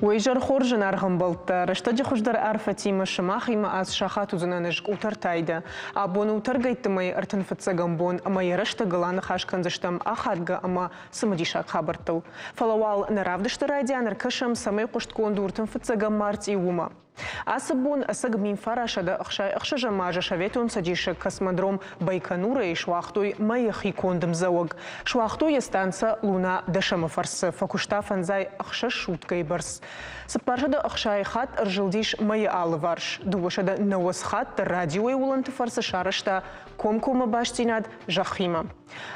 Уый изӕр хорз зынаргъ ӕмбӕлттӕ, рӕстӕджы хуыздӕр арфӕтимӕ сымахимӕ ацы сахат уыдзынӕн ӕз Къутӕртайдӕ. Абон у тӕргӕйтты мӕйы 35-ӕм бон ӕмӕ йӕ рӕстӕгыл аныхас кӕндзыстӕм ахадгӕ ӕмӕ цымыдисаг хабӕрттыл. Фӕлӕ уал нӕ равдысты райдиан ӕркӕсӕм, цӕмӕй хъуыстгонд у 35-ӕм мартъи, уымӕ. Ацы бон ӕцӕг 1966 азы Советон Цӕдисы космодром Байконурӕй суагътой мӕйы хиконд ӕмдзӕуӕг. Суагътой йӕ станцӕ Луна дӕсӕмы фӕрцы, фӕкуыста фӕндзай ӕхсӕз суткӕйы бӕрц. 460 хатт ӕрзылдис мӕйы алыварс, 290 хатт дӕр радиойы уылӕнты фӕрцы сарӕзта комкоммӕ бастдзинад зӕххимӕ.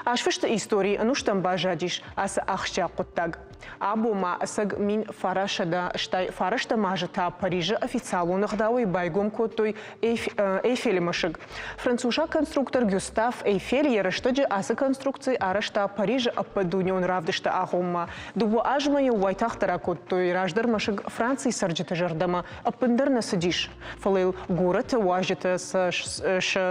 Азфысты историйы ӕнустӕм баззадис ацы ахсджиаг хъуыддаг. Абон ма ӕцӕг 1969 азы та Парижы официалон ӕгъдауӕй байгом кодтой Эйфелы мӕсыг. Францусаг конструктор Гюстав Эйфель йӕ рӕстӕджы ацы конструкци арӕзта Парижы ӕппӕтдунеон равдысты агъоммӕ. Дыууӕ азмӕ йӕ уайтагъддӕр акодтой, раздӕр мӕсыг Францийы цӕрджыты зӕрдӕмӕ ӕппындӕр нӕ цыдис. Фӕлӕ йыл горӕты уазджытӕ сӕ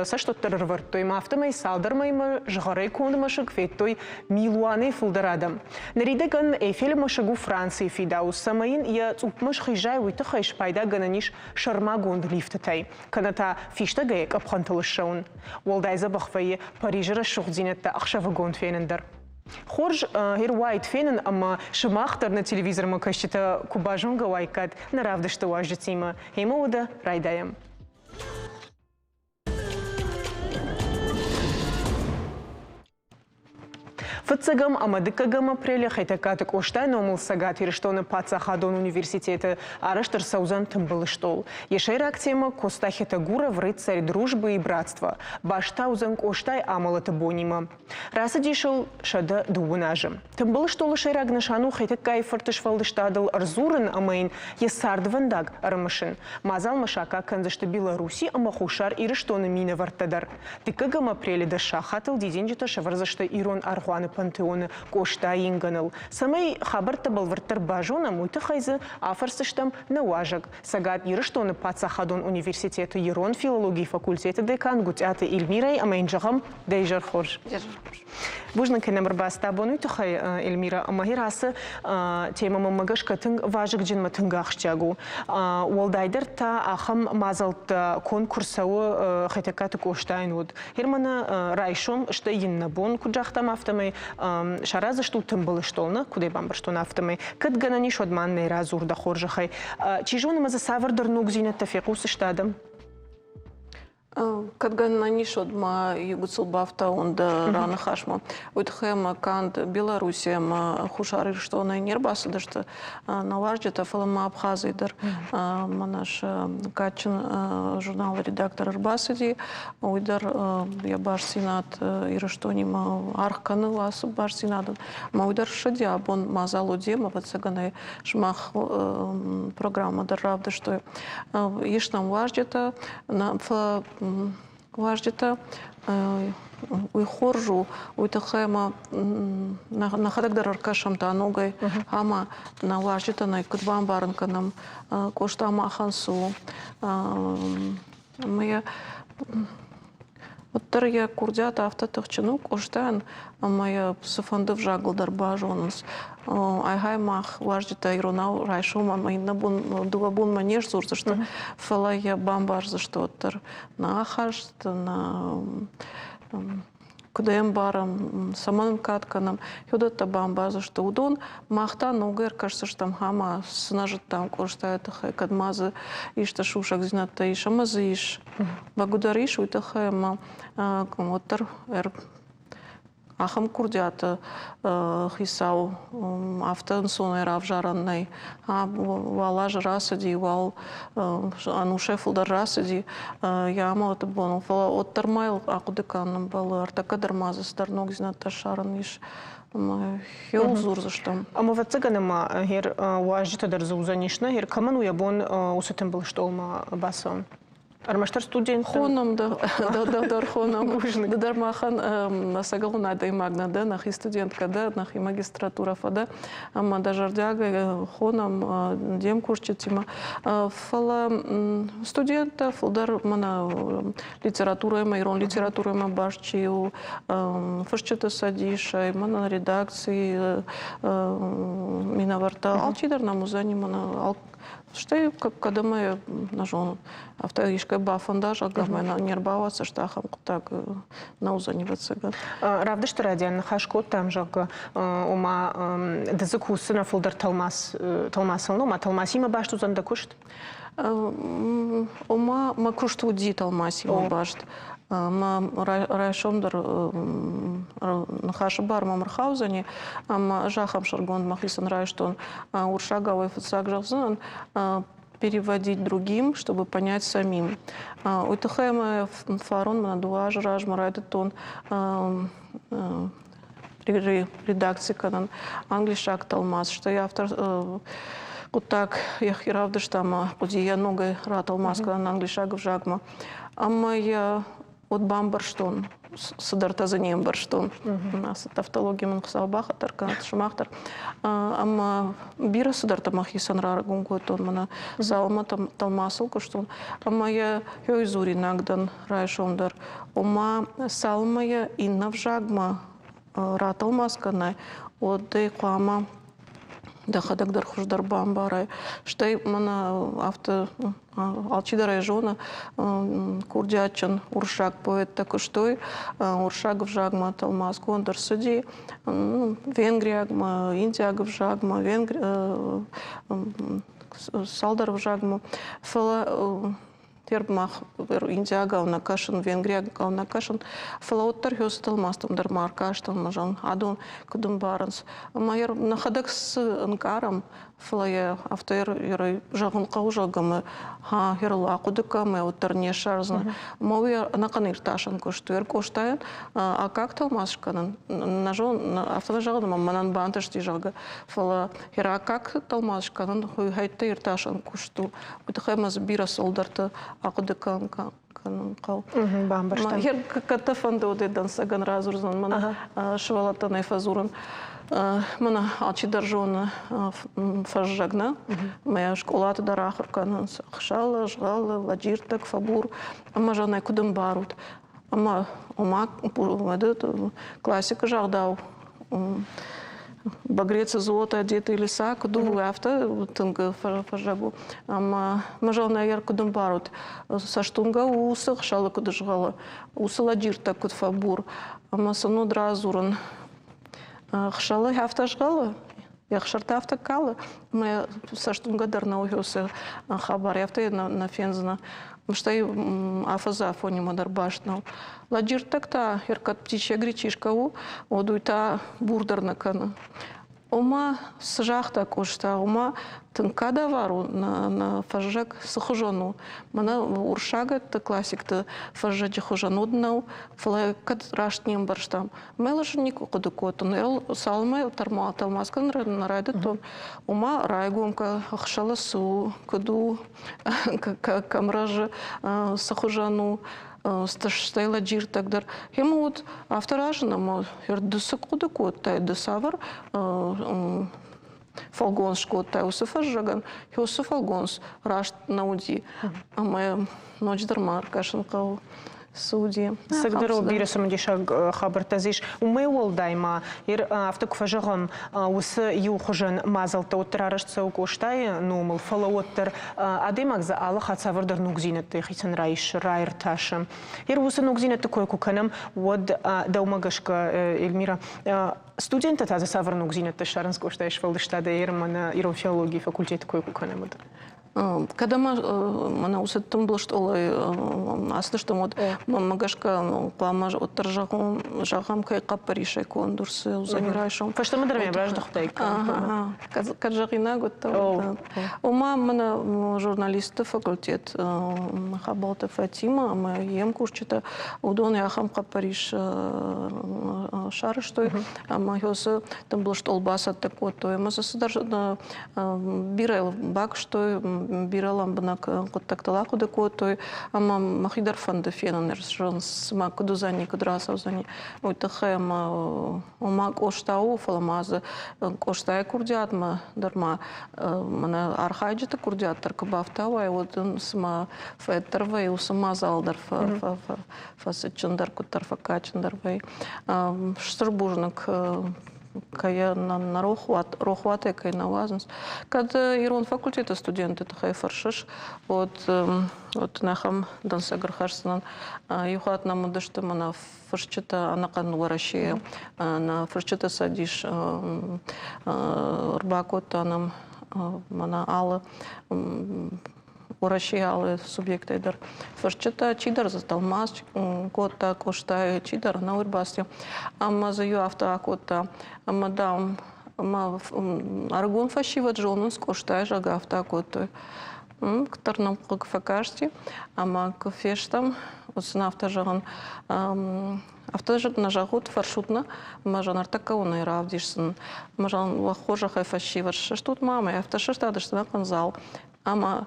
цӕст уӕддӕр ӕрӕвӕрдтой ӕмӕ афтӕмӕй цалдӕр мӕймӕ згъӕрӕй конд мӕсыг федтой милуанӕй фылдӕр адӕм. Ныридӕгӕн Эйфелы мӕсыг у Францийы фидауц, цӕмӕй йын йӕ цъупмӕ схизай, уый тыххӕй спайда гӕнӕн ис сӕрмагонд лифтытӕй, кӕнӕ та фистӕгӕй къӕпхӕнтыл ссӕуын. Уӕлдай дзӕбӕх вӕййы Парижы рӕсугъддзинӕдтӕ ӕхсӕвыгон фенын дӕр. Хорз ӕруайд фенын ӕмӕ сымах дӕр нӕ телевизормӕ кӕсджытӕ куы базонгӕ уаиккат нӕ равдысты уазджытимӕ. Гъемӕ уӕдӕ райдайӕм. Фыццӕгӕм ӕмӕ дыккӕгӕм апрелы Хетӕгкаты Къостайы номыл Цӕгат Ирыстоны паддзахадон университеты арӕзт ӕрцӕудзӕн тымбыл стъол. Йӕ сӕйраг темӕ Коста Хетагуров рыцарь дружбы и братства баст уыдзӕн Къостайы амӕлӕты бонимӕ. Рацыдис ыл 130 азы. Тымбыл стъолы сӕйраг нысан у Хетӕгкайы фырты сфӕлдыстадыл ӕрдзурын ӕмӕ йын йӕ цардвӕндаг ӕрымысын. Мадзалмӕ саккаг кӕндзысты Беларуси ӕмӕ Хуссар Ирыстоны минӕвӕрттӕ дӕр. Дыккӕгӕм апрелы дӕс сахатыл дидинджытӕ сӕвӕрдзысты ирон аргъуаны пантеоны Къостайы ингӕныл. Цӕмӕй хабӕрттӕ бӕлвырддӕр базонӕм, уый тыххӕй дзы афӕрсдзыстӕм нӕ уазӕг, Цӕгат Ирыстоны паддзахадон университеты ирон филологийы факультеты декан Гуытъиаты Эльмирӕйы ӕмӕ йын зӕгъӕм, дӕ изӕр хорз. Бузныг кӕнӕм ӕрбацыд абон уый тыххӕй, Эльмира, ӕмӕ гъер ацы темӕ мӕнмӕ гӕсгӕ тынг вазыгджын ӕмӕ тынг ахсджиаг у. Уӕлдайдӕр та ахӕм мадзӕлттӕ конкурс цӕуы Хетӕгкаты Къостайӕн уыд. Гъер мӕнӕ райсом, стӕй йын нӕ бон, куыд загътам, афтӕмӕй сараздзыстут тымбыл стъол, нӕ, куыд ӕй бамбӕрстон, афтӕмӕй. Кӕд гӕнӕн ис, уӕд ма нӕ радзур дӕ хорзӕхӕй. Чи зоны, ӕмӕ дзы цавӕрдӕр ногдзинӕдтӕ фехъусдзысты адӕм? Кӕд гӕнӕн ис, уӕд ма иугуыцыл бафтауон дӕ раныхасмӕ. Уый тыххӕй ӕмӕ канд Белоруссийӕ ӕмӕ Хуссар Ирыстонӕй не рбацыдысты нӕ уазджытӕ, фӕлӕ ма Абхазӕй дӕр. Мӕнӕ сӕ кадджын журналы редактор ӕрбацыди. Уый дӕр йӕ бастдзинад Ирыстонимӕ аргъ кӕны ацы бастдзинадӕн. Ӕмӕ уый дӕр ссыди абон мадзал уыди, ӕмӕ ӕвӕццӕгӕн ӕй сымах программӕ дӕр равдыстой. Ис нӕм уазджытӕ, фӕлӕ уазджытӕ уый хорз у, уый тыххӕй ӕмӕ нӕхӕдӕг дӕр ӕркӕсӕм та ногӕй ӕмӕ нӕ уазджытӕн ӕй куыд бамбарын кӕнӕм, Къоста махӕн цы у. Ӕмӕ йӕ уӕддӕр йӕ курдиат афтӕ тыхджын у Къостайӕн, ӕмӕ йӕ цыфӕнды ӕвзагыл дӕр базонынц. Айхай мах уазджытӕ иронау райсом ӕмӕ иннӕ бон дыууӕ бонмӕ не сдзурдзысты, фӕлӕ йӕ бамбардзысты уӕддӕр нӕ ахаст, нӕ куыд ӕй ӕмбарӕм, цӕмӕн ын кад кӕнӕм, уыдӕттӕ бамбардзысты уыдон. Мах та ногӕй ӕркӕсдзыстӕм ӕмӕ цы нӕ зыдтам Къостайы тыххӕй, кӕд ма дзы исты сусӕгдзинӕдтӕ ис ӕмӕ дзы ис. Бӕгуыдӕр ис уый тыххӕй ӕмӕ уӕддӕр ахӕм курдиаты хицау афтӕ ӕнцонӕй равзарӕн нӕй. Уал азы рацыди, уал ӕнусӕй фылдӕр рацыди йӕ амӕлӕты боныл, фӕлӕ уӕддӕр ма йыл ахъуыды кӕнын ӕмбӕлы. Ӕртӕккӕ дӕр ма дзы цыдӕр ногдзинӕдтӕ ссарын ис. Ӕмӕ хиуыл дзурдзыстӕм. Ӕмӕ ӕвӕццӕгӕн ӕмӕ гъер уазджытӕ дӕр дзы уыдзӕнис, нӕ? Гъер кӕмӕн у йӕ бон уыцы тымбыл стъолмӕ бацӕуын? Ӕрмӕстдӕр студенттӕн? Хонӕм дӕр хонӕм. Ды дӕр махӕн ӕцӕгӕлон адӕймаг нӕ дӕ, нӕхи студенткӕ дӕ, нӕхи магистратурӕ фӕдӕ, ӕмӕ дӕ зӕрдиагӕй хонӕм де мкусджытимӕ. Фӕлӕ студенттӕ фылдӕр мӕнӕ литературӕимӕ, ирон литературӕимӕ баст чи у, фысджыты цӕдисӕй, мӕнӕ редакцийы минӕвӕрттӕ, алчидӕр нӕм уыдзӕни мӕнӕ. Стӕй кӕд ӕмӕ нӕ зонын, афтӕ искӕй бафӕнда, зӕгъгӕ, мӕ не рбауадздзысты, ахӕм хъуыддаг нӕ уыдзӕни, ӕвӕццӕгӕн. Равдысты райдиан ныхас кодтам, зӕгъгӕ, ома ды дзы кусдзынӕ фылдӕр тӕлмац, тӕлмацыл, ома тӕлмацимӕ баст уыдзӕн дӕ куыст? Ома мӕ куыст уыди тӕлмацимӕ баст. Мӕ райсом дӕр ныхасы бар мӕм ӕрхаудзӕни, ӕмӕ ӕз ахӕм сӕргонд мӕхицӕн райстон. Уырыссагау фыццаг зӕгъдзынӕн, переводить другим, чтобы понять самим. Уый тыххӕй мӕ фарон мӕнӕ 2 азы размӕ райдыдтон редакци кӕнын англисаг тӕлмац, стӕй автор хъуыддаг йӕхи равдыста ӕмӕ хъуыди йӕ ногӕй ратӕлмац кӕнын англисаг ӕвзагмӕ. Ӕмӕ йӕ уӕд бамбӕрстон, цыдӕртӕ дзы не мбӕрстон. Ацы тавтологи мын Хуыцау бахатыр кӕнӕд, сымах дӕр. Ӕмӕ бирӕ цыдӕртӕ мӕхицӕн раргом кодтон, мӕнӕ залмӕ тӕлмацыл куыстон. Ӕмӕ йӕ хёй дзуринаг дӕн райсом дӕр. Ома, цалынмӕ йӕ иннӕ взагмӕ ратӕлмац кӕнай, уӕд ӕй хъуамӕ дӕхӕдӕг дӕр хуыздӕр бамбарай. Стӕй мӕнӕ афтӕ алчидӕр ӕй зоны, курдиатджын уырыссаг поэттӕ куыстой, уырыссаг ӕвзагмӕ тӕлмацгонд ӕрцыди, венгриагмӕ, индиаг ӕвзагмӕ, цалдӕр ӕвзагмӕ. Фӕлӕ Терб мах индиагау нӕ кӕсын, венгриагау нӕ кӕсын, фӕлӕ уӕддӕр хёсы тӕлмацтӕм дӕр ма ӕркастӕн ӕмӕ зӕгъын, адон куыд ӕмбарынц. Ӕмӕ нӕхӕдӕг цы ӕнкъарӕм, фӕлӕ йӕ афтӕ зӕгъын хъӕуы, зӕгъгӕ, ӕмӕ херыл ахъуыды кӕн, ӕмӕ уӕддӕр не ссардзынӕ. Ӕмӕ уый ӕнӕхъӕн иртасӕн куыст у. Къостайӕн аккаг тӕлмац скӕнын, нӕ зон, афтӕ нӕ зӕгъын, ӕмӕ мӕнӕн бантысти, зӕгъгӕ, фӕлӕ аккаг тӕлмац скӕнын хӕйттӕ иртасӕн куыст у. Уый тыххӕй ма дзы бирӕ цӕуылдӕрты ахъуыды кӕнын хъӕуы. Бамбӕрстам. Кӕд дӕ фӕнды, уӕд дӕнцӕгӕн радзурдзӕн мӕнӕ сывӕллӕттӕн ӕй фӕдзурын. Мӕнӕ алчидӕр зоны фӕззӕг, нӕ? Мӕ скъолаты дӕр ахуыр кӕнынц ӕхсӕлы, згъӕлы, лӕджирттӕг, фӕбур. Ӕмӕ зӕгъын, куыд ӕмбарут? Ӕмӕ ома классикы загъдау багрецы золото одеты леса куыд у, афтӕ тынг фӕззӕг у. Ӕмӕ мӕ зӕгъын, ӕгӕр куыд ӕмбарут, цӕстуынгӕ у уыцы ӕхсӕлы куыд згъӕлы, уыцы лӕджирттӕ куыд фӕбур. Ӕмӕ сын уыд радзурын, ӕхсӕлы афтӕ згъӕлы, йе хсӕртӕ афтӕ калы, ӕмӕ цӕстуынгӕ дӕр нӕ уыцы хабар, афтӕ нӕ фендзынӕ. Стӕй афӕдзы афонимӕ дӕр баст нӕу. Лӕджирттӕг та, ӕркӕд птичья гречишка у, уӕд уый та бур дӕр нӕ кӕны. Ома, цы загъта Къоста, ома тынг кадавар у нӕ фӕззӕг, цы хуызӕн у. Мӕнӕ уырыссагӕтты классикты фӕззӕджы хуызӕн уыд нӕу, фӕлӕ кӕд раст не мбӕрстам. Мӕ никуы хъуыды кодтон. Цалынмӕ тӕлмац кӕнын нӕ райдыдтон, ома райгом кӕ, ӕхсӕлы цы у, куыд у, кӕм рӕзы, цы хуызӕн у, стӕй лӕджирттӕг дӕр. Ӕмӕ уыд афтӕ разын, ӕмӕ ды цы хъуыды кодтай, ды цавӕр фӕлгонц скодтай уыцы фӕззӕгӕн, уыцы фӕлгонц раст нӕ уыди. Ӕмӕ ноджыдӕр ма ӕркӕсын хъӕуы, цы уыди. Цӕгдӕр бирӕ цымыдисаг хабӕрттӕ дзы ис. Уымӕй уӕлдай ма, афтӕ куы фӕзӕгъӕм, уыцы иухуызӕн мадзӕлттӕ уӕддӕр арӕзт цӕуы Къостайы номыл, фӕлӕ уӕддӕр адӕймаг дзы алы хатт цавӕрдӕр ногдзинӕдтӕ йӕхицӕн райсы, раиртасы. Ер уыцы ногдзинӕдты кой куы кӕнӕм, уӕд дӕумӕ гӕсгӕ, Эльмира, студенттӕ та дзы цавӕр ногдзинӕдтӕ ссарынц Къостайы сфӕлдыстадӕй ӕмӕ нӕ ирон филологийы факультеты кой куы кӕнӕм, уӕд? Кӕд ӕмӕ мӕнӕ уыцы тымбыл стъолӕй ацыдыстӕм, уӕд мӕнмӕ гӕсгӕ хъуамӕ уӕддӕр зӕгъӕм, кӕй хъӕппӕрисӕй конд ӕрцӕудзӕни райсом. Фӕстӕмӕ дӕр мӕ раздӕхтаиккам. Кӕд зӕгъинаг уыдтӕ, Ома мӕнӕ журналистты факультет Хабалты Фатима ӕмӕ йе мкусджытӕ, уыдон ахӕм хъӕппӕрис сарӕзтой ӕмӕ уыцы тымбыл стъол бацӕттӕ кодтой ӕмӕ дзы цыдӕр бирӕ бакуыстой. Бирӕ лӕмбынӕг хъуыддӕгтыл ахъуыды кодтой ӕмӕ мӕхи дӕр фӕнды фенын, цыма куыд уыдзӕни, куыд рацӕудзӕни, уый тыххӕй ӕмӕ ома Къоста у, фӕлӕ ма дзы Къостайы курдиатмӕ дӕр ма мӕнӕ архайджыты курдиат дӕр куы бафтауай, уӕд ын цыма фӕддӕр вӕййы, уыцы мадзал дӕр фӕцытджындӕр, куыддӕр фӕкадджындӕр вӕййы. Стыр бузныг кӕй нӕ рохуатӕй кӕй нӕ уадзынц. Кӕд ирон факультеты студентты тыххӕй фӕрсыс, уӕд уӕд нӕхӕм дӕнцӕг ӕрхӕсдзынӕн. Иу хатт нӕм уыдысты мӕнӕ фысджытӕ ӕнӕхъӕн Уӕрӕсейы. Нӕ фысджыты цӕдис ӕрбакодта нӕм мӕнӕ алы Уӕрӕсейы алы субъекттӕй дӕр фысджытӕ, чидӕр дзы тӕлмац кодта Къостайы, чидӕр нӕ ӕрбацыди. Ӕмӕ дзы иу афтӕ акодта, ӕмӕ, дам, ӕмӕ ӕрыгон фӕсивӕд зонынц Къостайы, зӕгъгӕ, афтӕ акодтой. Куыддӕр нӕм хъыг фӕкасти, ӕмӕ куы фестӕм, уӕд сын афтӕ зӕгъын, афтӕ нӕ зӕгъут, фӕрсут нӕ, ӕмӕ зӕгъын, ӕртӕккӕ уын ӕй равдисдзынӕн. Ӕмӕ зӕгъын, уӕ хорзӕхӕй фӕсивӕд, сыстут ма ӕмӕ афтӕ сыстадысты ӕнӕхъӕн зал. Ӕмӕ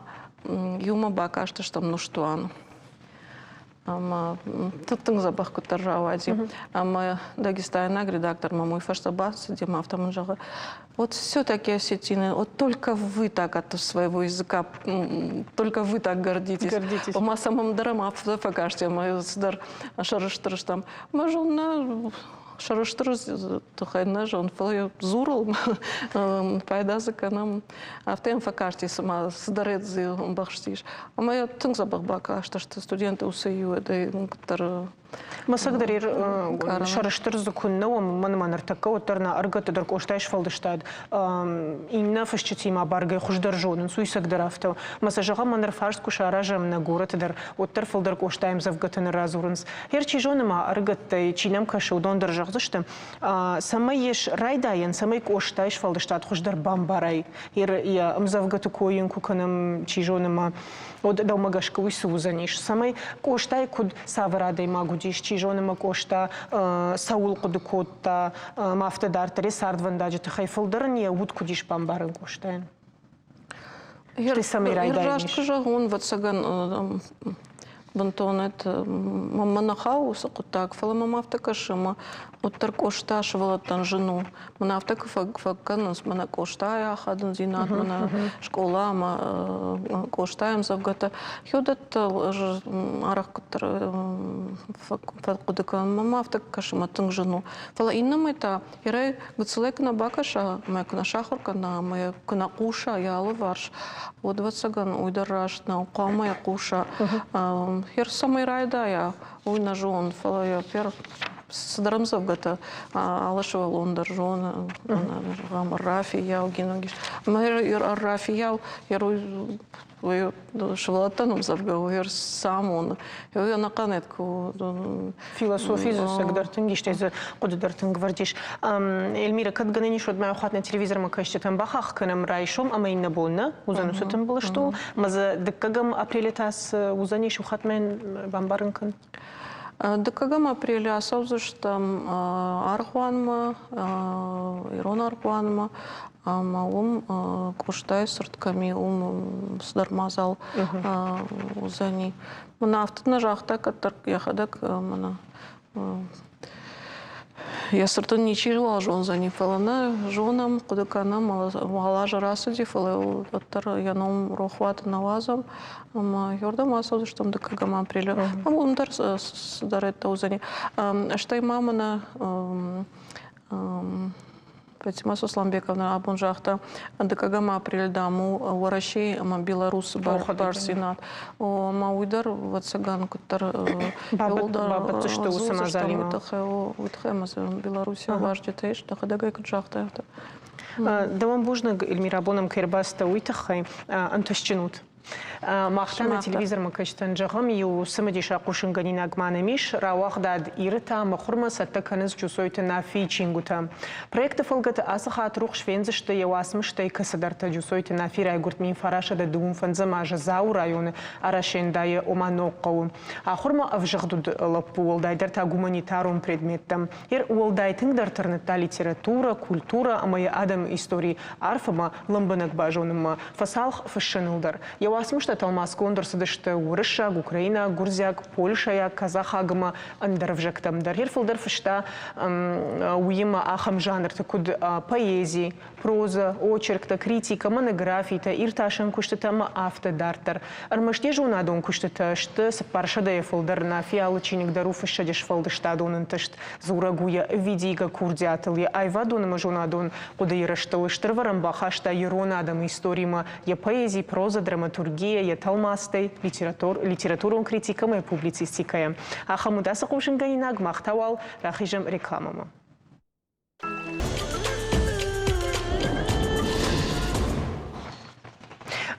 иумӕ бакастыстӕм ныстуан. Ӕмӕ тынг дзӕбӕх куыддӕр рауади. Ӕмӕ дагестайнаг редактор мӕм уый фӕстӕ бацыди ӕмӕ афтӕ мын зӕгъы, вот все-таки осетины, вот только вы так от своего языка, только вы так гордитесь. Гордитесь. Ома самым дӕр ӕмӕ афтӕ фӕкасти ӕмӕ цыдӕр сӕрыстыр стӕм. Мӕ зон, сӕрыстыр тыххӕй нӕ зон, фӕлӕ дзурыл пайда дзы кӕнӕм. Афтӕ йӕм фӕкасти, цыма цыдӕр дзы ӕмбӕхстис. Ӕмӕ йӕ тынг дзӕбӕх бакастысты студенты уыцы иуӕдӕй куыддӕр. Мӕсыг дӕр сӕрыстыр дзы куыннӕ уӕм, уымӕн ӕмӕ ныртӕккӕ уӕддӕр нӕ ӕрыгӕтты дӕр Къостайы сфӕлдыстад иннӕ фысджытимӕ бӕргӕ хуыздӕр зонынц, уый цӕгдӕр афтӕ у. Мӕ сӕ зӕгъӕм, мӕ ныр фарст куы саразӕм нӕ горӕты дӕр, уӕддӕр фылдӕр Къостайы ӕмдзӕвгӕтӕ нӕ радзурынц. Гъер чи зоны ма ӕрыгӕттӕй, чи нӕм кӕсы, уыдон дӕр зӕгъдзысты, цӕмӕй ис райдайӕн, цӕмӕй Къостайы сфӕлдыстад хуыздӕр бамбарай, йӕ ӕмдзӕвгӕты кой йын куы кӕнӕм, чи зоны ма, уӕд дӕумӕ гӕсгӕ уый цы уыдзӕнис? Цӕмӕй Къостайы куыд цавӕр адӕймаг уыдис, чи зоны ма Къоста цӕуыл хъуыды кодта, ӕмӕ афтӕ дарддӕр йӕ цардвӕндаджы тыххӕй фылдӕр ын йӕ уд куыд ис бамбарын Къостайӕн? Стӕй цӕмӕй райдайӕн Раст ис? куы зӕгъон, ӕвӕццӕгӕн, бынтон мӕнмӕ нӕ хауы уыцы хъуыддаг, фӕлӕ мӕм афтӕ кӕсы, ӕмӕ уӕддӕр Къоста сывӕллӕттӕн зын у. Мӕн афтӕ куы фӕкӕнынц, мӕнӕ Къостайы ахадындзинад, мӕнӕ скъола ӕмӕ Къостайы ӕмдзӕвгӕтӕ. Хиуӕттӕ арӕх куыддӕр фӕхъуыды кӕнын, мӕнмӕ афтӕ кӕсы, ӕмӕ тынг зын у. Фӕлӕ иннӕмӕй та Ирӕ гыццылӕй куы нӕ бакӕса ӕмӕ куы нӕ сахуыр кӕна ӕмӕ йӕ куы нӕ хъуса йӕ алыварс, уӕд, ӕвӕццӕгӕн, уый дӕр раст нӕу. Хъуамӕ йӕ хъуса. Йе цӕмӕй райдайа, уый нӕ зонын, фӕлӕ йӕ цыдӕр ӕмдзӕвгӕтӕ алы сывӕллон дӕр зоны. Зӕгъӕм, Рафийау, Геннадий. Ӕмӕ Рафийау уый сывӕллӕттӕн ӕмдзӕвгӕ у, цы амоны. Уый ӕнӕхъӕн куы Философи дзы цӕгдӕр тынг истӕй дзы хъуыды дӕр тынг вӕрд ис. Эльмира, кӕд гӕнӕн ис, уӕд ма хатт нӕ телевизормӕ кӕсджытӕн бахахх кӕнӕм райсом ӕмӕ иннӕ бон нӕ уыдзӕн уыцы тымбыл стол. Ӕмӕ дзы дыккӕгӕм апрелы та цы уыдзӕнис, иу хатт мӕ бамбарын кӕн. Дыккӕгӕм апрелы ацӕудзыстӕм аргъуанмӕ, ирон аргъуанмӕ, ӕмӕ уым Къостайы цырт кӕм и, уым цыдӕр мадзал уыдзӕни. Мӕнӕ афтӕ нӕ загъта кӕддӕр йӕхӕдӕг мӕнӕ йӕ цырт ын ничи уал зондзӕни, фӕлӕ нӕ зонӕм, хъуыды кӕнӕм, уал азы рацыди, фӕлӕ уӕддӕр йӕ ном рохуаты нӕ уадзӕм. Ӕмӕ иуырдӕм ацӕудзыстӕм дыккӕгӕм апрелы. Ӕмӕ уым дӕр цыдӕр уыдзӕни. Стӕй ма мӕнӕ Фатима Сосланбековна абон загъта, дыккӕгӕм апрель, дам, у Уӕрӕсейы ӕмӕ Беларусы бардзинад. Ӕмӕ уый дӕр, ӕвӕццӕгӕн, куыддӕр бабӕтдзысты уыцы мадзалимӕ. Уый тыххӕй ӕмӕ дзы Белоруссийы уазджытӕ ис, дӕхӕдӕг ӕй куыд загътай, афтӕ. Дӕуӕн бузныг, Эльмира, абон ӕм кӕй ӕрбацыдтӕ, уый тыххӕй. Ӕнтыстджын ут. Мах та нӕ телевизормӕ кӕсджытӕн зӕгъӕм, иу цымыдисаг хъусынгӕнинаг ма нӕм ис. Рауагъдад Иры та мыхуырмӕ цӕттӕ кӕнынц Джусойты Нафийы чингуытӕ. Проекты фӕлгӕты ацы хатт рухс фендзысты йӕ уацмыстӕй кӕцыдӕртӕ. Джусойты Нафи райгуырд 1925 азы Дзауы районы Арашендайы, ома Ногхъӕуы. Ахуырмӕ ӕвзыгъд уыд лӕппу, уӕлдайдӕр та гуманитарон предметтӕм. Йе уӕлдай тынгдӕр тырныдта литературӕ, культурӕ ӕмӕ йӕ адӕмы истори арф ӕмӕ лӕмбынӕг базонынмӕ, фӕцалх фыссыныл дӕр. Йӕ уацмыстӕ тӕлмацгонд ӕрцыдысты уырыссаг, украинаг, гуырдзиаг, польшӕйаг, казахаг ӕмӕ ӕндӕр ӕвзӕгтӕм дӕр. Йе фылдӕр фыста уыимӕ ахӕм жанрты, куыд поэзи, прозӕ, очерктӕ, критикӕ, монографитӕ, иртасӕн куыстытӕ ӕмӕ афтӕ дарддӕр. Ӕрмӕст йӕ зонадон куыстытӕ сты цыппарсӕдӕйӕ фылдӕр. Нафи алы чиныг дӕр у фыссӕджы сфӕлдыстадон ӕнтыст, дзурӕг у йӕ ӕвидийгӕ курдиатыл, йӕ аивадон ӕмӕ зонадон хъуыдыйы рӕзтыл стыр ӕвӕрӕн бахаста ирон адӕмы историмӕ, йӕ поэзи, прозӕ, драматургия, йӕ тӕлмацтӕй, литературон критикӕ ӕмӕ публицистикӕйӕ. Ахӕм уыд ацы хъусынгӕнинаг, мах та уал рахизӕм рекламӕмӕ.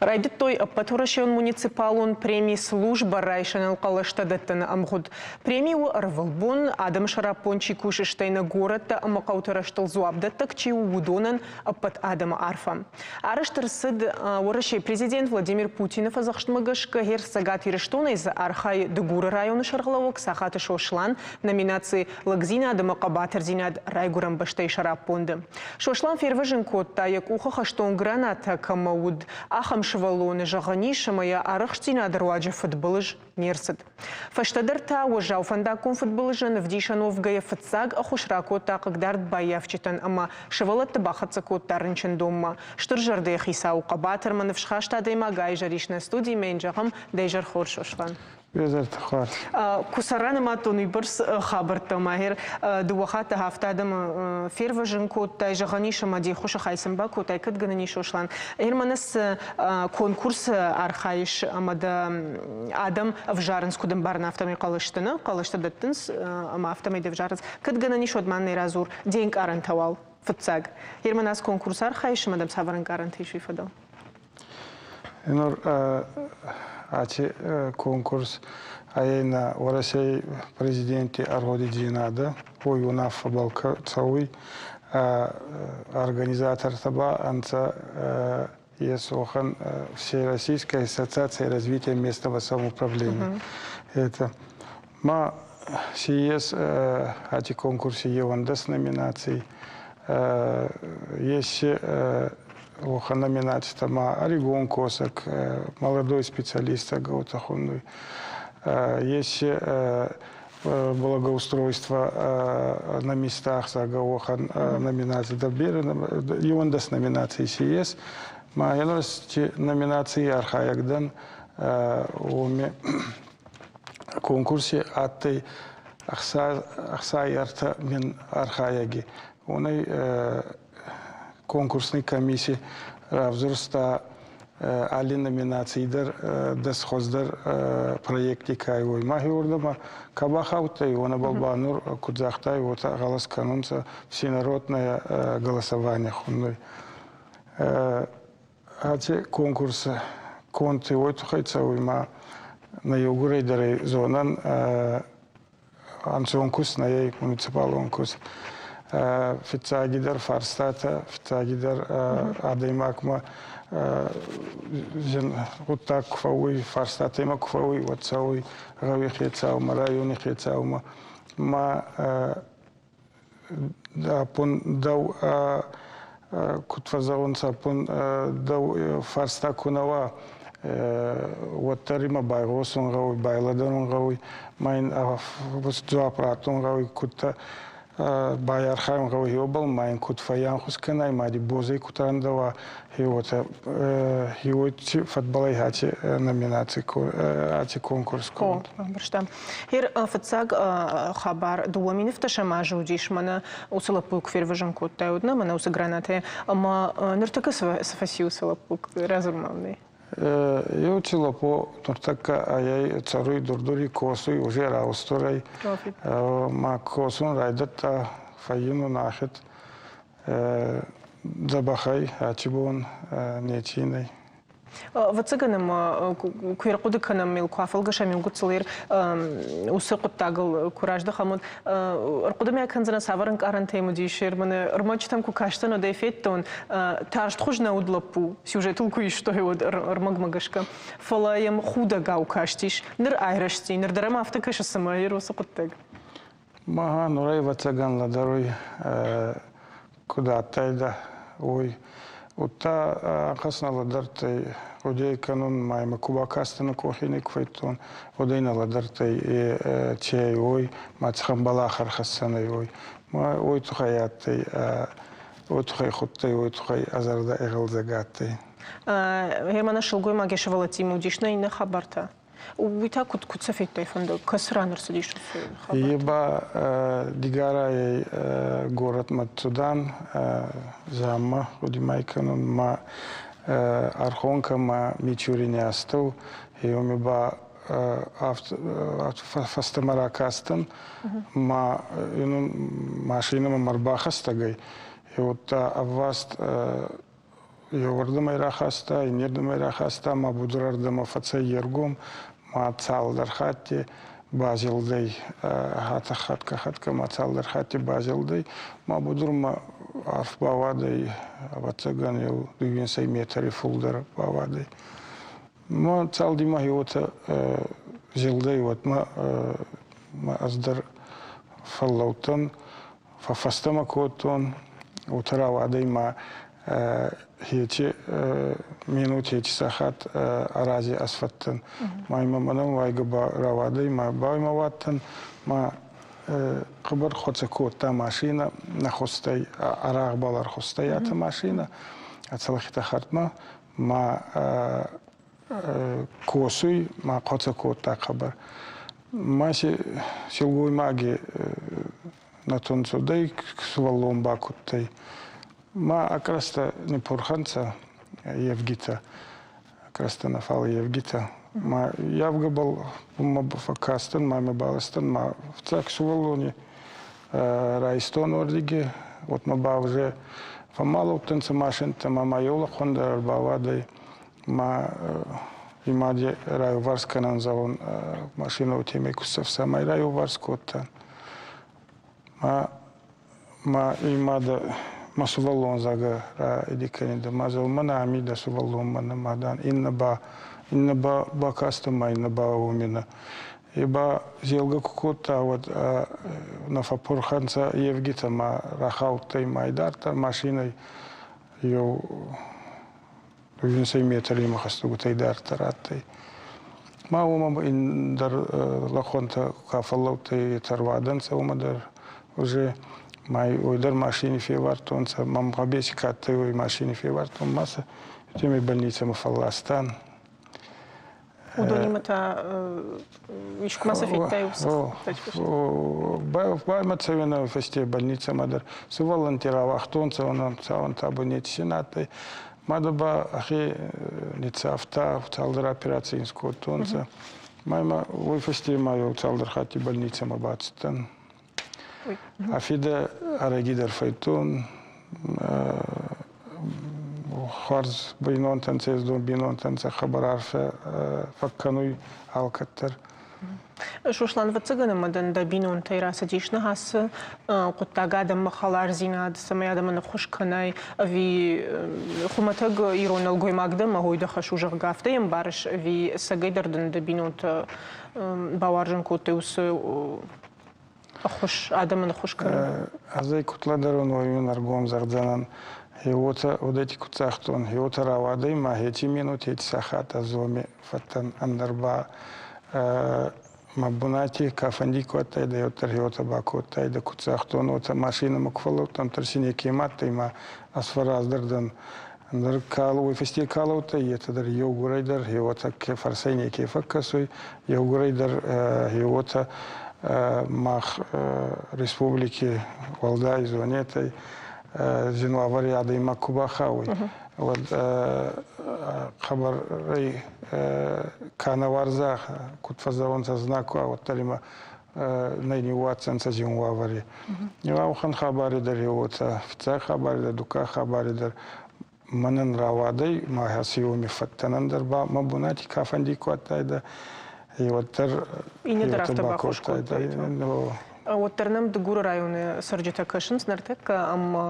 Райдыдтой ӕппӕтуӕрӕсеон муниципалон преми службӕ райсыныл хъӕлӕстӕ дӕттыны ӕмгъуыд. Преми у ӕрвылбон, адӕмы сӕраппонд чи кусы, стӕй нӕ горӕттӕ ӕмӕ хъӕуты рӕзтыл дзуапдӕттӕг чи у, уыдонӕн ӕппӕт адӕмы арфӕ. Арӕзт ӕрцыд Уӕрӕсейы президент Владимир Путины фӕдзӕхстмӕ гӕсгӕ Цӕгат Ирыстонӕй дзы архайы Дыгуры районы сӕргълӕууӕг Сахаты Сослан номинаци «Лӕгдзинад ӕмӕ хъӕбатырдзинад райгуырӕн бӕстӕйы сӕраппонды». Сослан фервӕзын кодта, йӕ къухы хӕстон гранатӕ кӕмӕ уыд, ахӕм сывӕллоны, зӕгъӕн ис, ӕмӕ йӕ арӕхстдзинады руаджы фыдбылыз не рцыд. Фӕстӕдӕр та уӕззау фӕндаггон фыдбылызӕн ӕвдисӕн уӕвгӕйӕ фыццаг ӕххуыс ракодта хъыгдард баййафджытӕн ӕмӕ сывӕллӕтты бахӕццӕ кодта рынчындонмӕ. Стыр зӕрдӕйы хицау, хъӕбатыр ӕмӕ ныфсхаст адӕймаг айзӕр ис нӕ студимӕ йын зӕгъӕм, дӕ изӕр хорз, Сослан. Изӕрты хорз. Куы сӕ ранымадтон уыйбӕрц хабӕрттӕ, Махер, дыууӕ хатты афтӕ адӕмы фервӕзын кодтай, зӕгъӕн ис, ӕмӕ де ххуысы хай сын бакодтай, кӕд гӕнӕн ис, Сослан. Ӕрмӕст цы конкурсы архайыс ӕмӕ дӕ адӕм ӕвзарынц, куыд ӕмбарын, афтӕмӕй хъӕлӕсты, нӕ? Хъӕлӕстӕ дӕттынц ӕмӕ афтӕмӕй дӕ ӕвзарынц. Кӕд гӕнӕн ис, уӕд ма нӕ радзур де нкъарӕнтӕ уал фыццаг. Ермӕн ацы конкурсы архайыс ӕмӕ дӕм цавӕр ӕнкъарӕнтӕ ис уый фӕдыл? Нур аци конкурс ӕй нӕ Уӕрӕсей президенти ӕргъудидзийнадӕ, уой унаффӕбӕл цӕуй. Организатортӕ ба ӕнцӕ ес уӕхӕн Всероссийская ассоциация развития местного самоуправления. Это ма си ес ати конкурси еуӕндӕс номинаций. Ес уӕхӕн номинацитӕ ма ӕригон косӕг, молодой специалист гъӕутӕ хуннуй. Ес благоустройство на местах уӕхӕн номинаци дӕр берӕ еуӕндӕс номинаций си ес. Ма ености номинаций архайӕг дӕн, уоми конкурси адтӕй 63 000 архайӕги. Уонӕй конкурсный комисси равзурста алли номинаций дӕр дӕс хуӕздӕр проекти ка уой. Мах уордӕмӕ ка бахаудтӕй, уонӕбӕл ба нур, куд загътай, уотӕ гъӕлӕс кӕнунцӕ всенародное голосование хуннуй. Аци конкурс конти уой туххӕй цӕуй ма нӕ еугурӕй дӕр ӕй зонӕн ӕнцон куст нӕй муниципалон куст. Фиццагидӕр фарстатӕ, фиццагидӕр адӕймагмӕ зин гъуддаг ку фӕууй, фарстатӕмӕ ку фӕууй, уӕд цӕуй гъӕуи хецаумӕ, райони хецаумӕ. Ма ӕппун дӕу куд фӕззӕгъунцӕ, ӕппун дӕу фарста ку нӕ уа, уӕддӕр имӕ байгъосун гъӕуй, байлӕдӕрун гъӕуй, ма ин дзуапп раттун гъӕуй, кудтӕ байархайун гъӕуй уобӕл, ма ин куд фӕййанхус кӕнай, ма ди бозӕй куд рандӕуа, уотӕ уой фӕдбӕл ӕй аци номинаци, аци конкурс конд. Ӕмбӕрстам. Гьер фыццаг хабар 2007 азы уыдис, мӕнӕ уыцы лӕппуйы куы фервӕзын кодтай, уӕд нӕ мӕнӕ уыцы гранатӕй. Ӕмӕ ныртӕккӕ цы фӕци уыцы лӕппу? Радзур ма мын. Еу лӕппу нуртӕккӕ ӕй цӕруй Дурдури косуй уже раустурӕй. Ма косун райдӕдта фӕййинун ахид дзӕбӕхӕй, ачи бон неци нӕй. Ӕвӕццӕгӕн ӕмӕ куы ӕрхъуыды кӕнӕм, куы афӕлгӕсӕм иу гыццыл уыцы хъуыддагыл куы раздӕхӕм, уӕд ӕрхъуыды мӕ кӕндзынӕ, цавӕр ӕнкъарӕнтӕ йӕм уыдис. Мӕнӕ ӕрмӕджытӕм куы кастӕн, уӕд ӕй федтон, тарстхуыз нӕ уыд лӕппу, сюжетыл куы истой, уӕд ӕрмӕгмӕ гӕсгӕ. Фӕлӕ йӕм худӕгау кастис. Ныр айрӕзти, ныр дӕр ӕм афтӕ кӕсы, цыма йӕ уыцы хъуыддаг. Мага нурӕй ӕвӕццӕгӕн лӕдӕруй, куд адтайдӕ, уой. Удта ӕнхӕст нӕ лӕдӕрдтӕй, гъудей кӕнун ма имӕ ку бакастӕн къохи не ку федтон, уӕд ӕй нӕ лӕдӕрдтӕй е ци ӕй, уой, ма цӕхӕн бӕлах ӕрхӕссӕн ӕй, уой. Ма уой туххӕй адтӕй, уой туххӕй худтӕй, уой туххӕй ӕ зӕрдӕ игъӕлдзӕг адтӕй. Германы сылгоймаг йӕ сывӕллӕттимӕ уыдис нӕ иннӕ хабӕртӕ. Уый та куыд куыд сӕ федтай фӕндаг? Кӕцы ран ӕрцыдис уыцы хабар? Е ба Дигарайӕй горӕтмӕ цудан, Заммӕ гъуди кӕнун ма Архонкӕ ма Мичурини астӕу, еуми ба фӕстӕмӕ ракастӕн, ма машинӕмӕ ма рбахӕстӕг ӕй, уӕдта ӕвваст Еуӕрдӕмӕй рахаста, иннердӕмӕй рахаста, ма будурӕрдӕмӕ фӕцӕй е ргом, ма цалдӕр хатти базилдӕй хӕтгӕ-хӕтгӕ ма цалдӕр хатти базилдӕй, ма будурмӕ арф бауадӕй, ӕвӕццӕгӕн, еу дууинсӕй метри фулдӕр бауадӕй. Ма цалдимӕ уотӕ зилдӕй, уӕдмӕ ма ӕз дӕр фӕллӕудтӕн, Фӕффӕстӕмӕ кодтон, уотӕ рауадӕй ма ечи минут, ечи сахат арази ӕсфӕдтӕн. Ма имӕ мӕнӕн уайгӕ ба рауадӕй, ма ба имӕ уадтӕн, ма хъӕбӕр хуӕцӕ кодта машинӕ, нӕ хустӕй, арагъбӕл ӕрхустӕй атӕ машинӕ, ӕ цӕлхитӕ хӕрдмӕ, ма косуй, ма хъоцӕ кодта хъӕбӕр. Ма си силгоймаги нӕтун цудӕй, сувӕллон бакудтӕй. Ма ӕкрӕстӕ ниппурхӕнцӕ евгитӕ, ӕкрӕстӕ нӕ, фал евгитӕ. Ма явгӕбӕл ма фӕккастӕн, ма мӕ баластӕн, ма фиццаг сувӕллони райстон уордиги, вот ма ба уже фӕммалудтӕнцӕ машинтӕ, ма ма еу лӕхъуӕн дӕр ӕрбауадӕй. Ма имади райуварс кӕнӕн зӕгъун машинӕ уотемӕй ку цӕмӕй райуварс кодта. Ма ма имадӕ ма сувӕллон зӕгъгӕ раиди кӕнидӕ. Ма зӕгъун мӕнӕ ами дӕ сувӕллон мӕнӕ ма дан иннӕ ба иннӕ ба бакастӕн ма иннӕ ба уоми Е ба зелгӕ ку кодта, уӕд нӕ фӕппурхӕнцӕ евгитӕ ма рахаудтӕй ма идарддӕр машинӕй еу Дууинсӕй метри хӕстӕгутӕй дарддӕр адтӕй. Ма уомӕ ин дӕр лӕхъуӕнтӕ ка фӕллӕудтӕй, етӕ ӕруадӕнцӕ уомӕ дӕр уже ма уой дӕр машини февардтонцӕ. Мӕм гъӕбеси ка адтӕй, уой машини февардтон ма сӕ уотемӕй больницӕмӕ фӕлластан. Уыдонимӕ та искуы ма сӕ федтай уыцы Баймӕ цӕуӕнӕ фӕсте больницӕмӕ дӕр. Сувӕллӕнтти рауагътонцӕ, онӕн цауӕнтӕ абонети син адтӕй. Мадӕ ба ӕхе ниццавта, цалдӕр операци ин скодтонцӕ. Ма имӕ уой фӕсте ма еу цалдӕр хатти больницӕмӕ бацудтӕн. А фидӕ ӕрӕги дӕр фӕйдтон, хуарз бийнонтӕн, ездон бийнонтӕн сӕ хабар арфӕ фӕккӕнуй алкӕддӕр. Сослан, ӕвӕццӕгӕн ӕмӕ дын дӕ бинонтӕй рацыдис ныхасы хъуыддаг адӕммӕ хӕлардзинад, цӕмӕй адӕмӕн ӕххуыс кӕнай, ӕви хуымӕтӕг ирон нӕлгоймаг дӕ ӕмӕ хой дӕ хӕс у, зӕгъгӕ, афтӕ йӕ ӕмбарыс, ӕви ӕцӕгӕйдӕр дын дӕ бинонтӕ бауарзын кодтой уыцы ӕххуыс, адӕмӕн ӕххуыс кӕнын? Ӕз ӕй куд лӕдӕрун, уой мин ӕргом зӕгъдзӕнӕн. Уотӕ уодӕти куд загътон, уотӕ рауадӕй ма еци минут, еци сахат ӕз уоми фӕдтӕн, ӕндӕр ба мӕ бунати ка фӕнди ку адтайдӕ, уӕддӕр уотӕ бакодтайдӕ. Куд загътон, уотӕ машинӕмӕ ку фӕллӕудтӕн, си некема адтӕй ма ӕз фӕрраздӕр дӕн. Ӕндӕр уой фӕсте ка лӕудтӕй, етӕ дӕр еугурӕй дӕр уотӕ ке фӕрсӕй неке фӕккӕсуй, еугурӕй дӕр уотӕ мах республики уӕлдай зонетӕй зин уавӕри адӕймаг ку бахауй, уӕд хъӕбӕрӕй ка нӕ уарза, куд фӕззӕгъунцӕ, знаг ку уӕддӕр имӕ нӕ ниууадздзӕнцӕ зин уавӕри. Уӕхӕн хабари дӕр уотӕ, фиццаг хабари дӕр, дуккаг хабари дӕр. Мӕнӕн рауадӕй, ма аци уоми фӕдтӕн, ӕндӕр ба мӕ бунати ка фӕнди ку адтайдӕ, уӕддӕр Иннӕ дӕр афтӕ баххуыс кодтаид. Уӕддӕр нӕм Дыгуры районы цӕрджытӕ кӕсынц ныртӕккӕ, ӕмӕ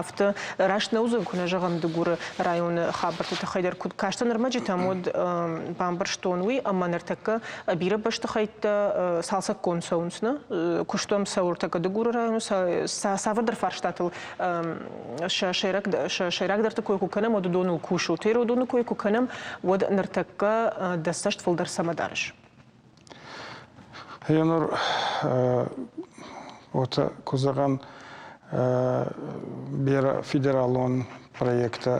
афтӕ раст нӕ уыдзӕн, куы нӕ зӕгъӕм Дыгуры районы хабӕртты тыххӕй дӕр. Куыд кастӕн ӕрмӕджытӕм, уӕд бамбӕрстон уый, ӕмӕ ныртӕккӕ бирӕ бӕстыхӕйттӕ цалцӕггонд цӕуынц, нӕ? Куыстуӕм цӕуы ӕртӕккӕ Дыгуры районы, цавӕрдӕр фарстатыл сӕ сӕйрагдӕрты кой куы кӕнӕм, уӕд уыдоныл кусут. Уыдоны кой куы кӕнӕм, уӕд ныртӕккӕ дӕ цӕст фылдӕр цӕмӕ дарыс? Гъенур уотӕ ку зӕгъӕн, берӕ федералон проекттӕ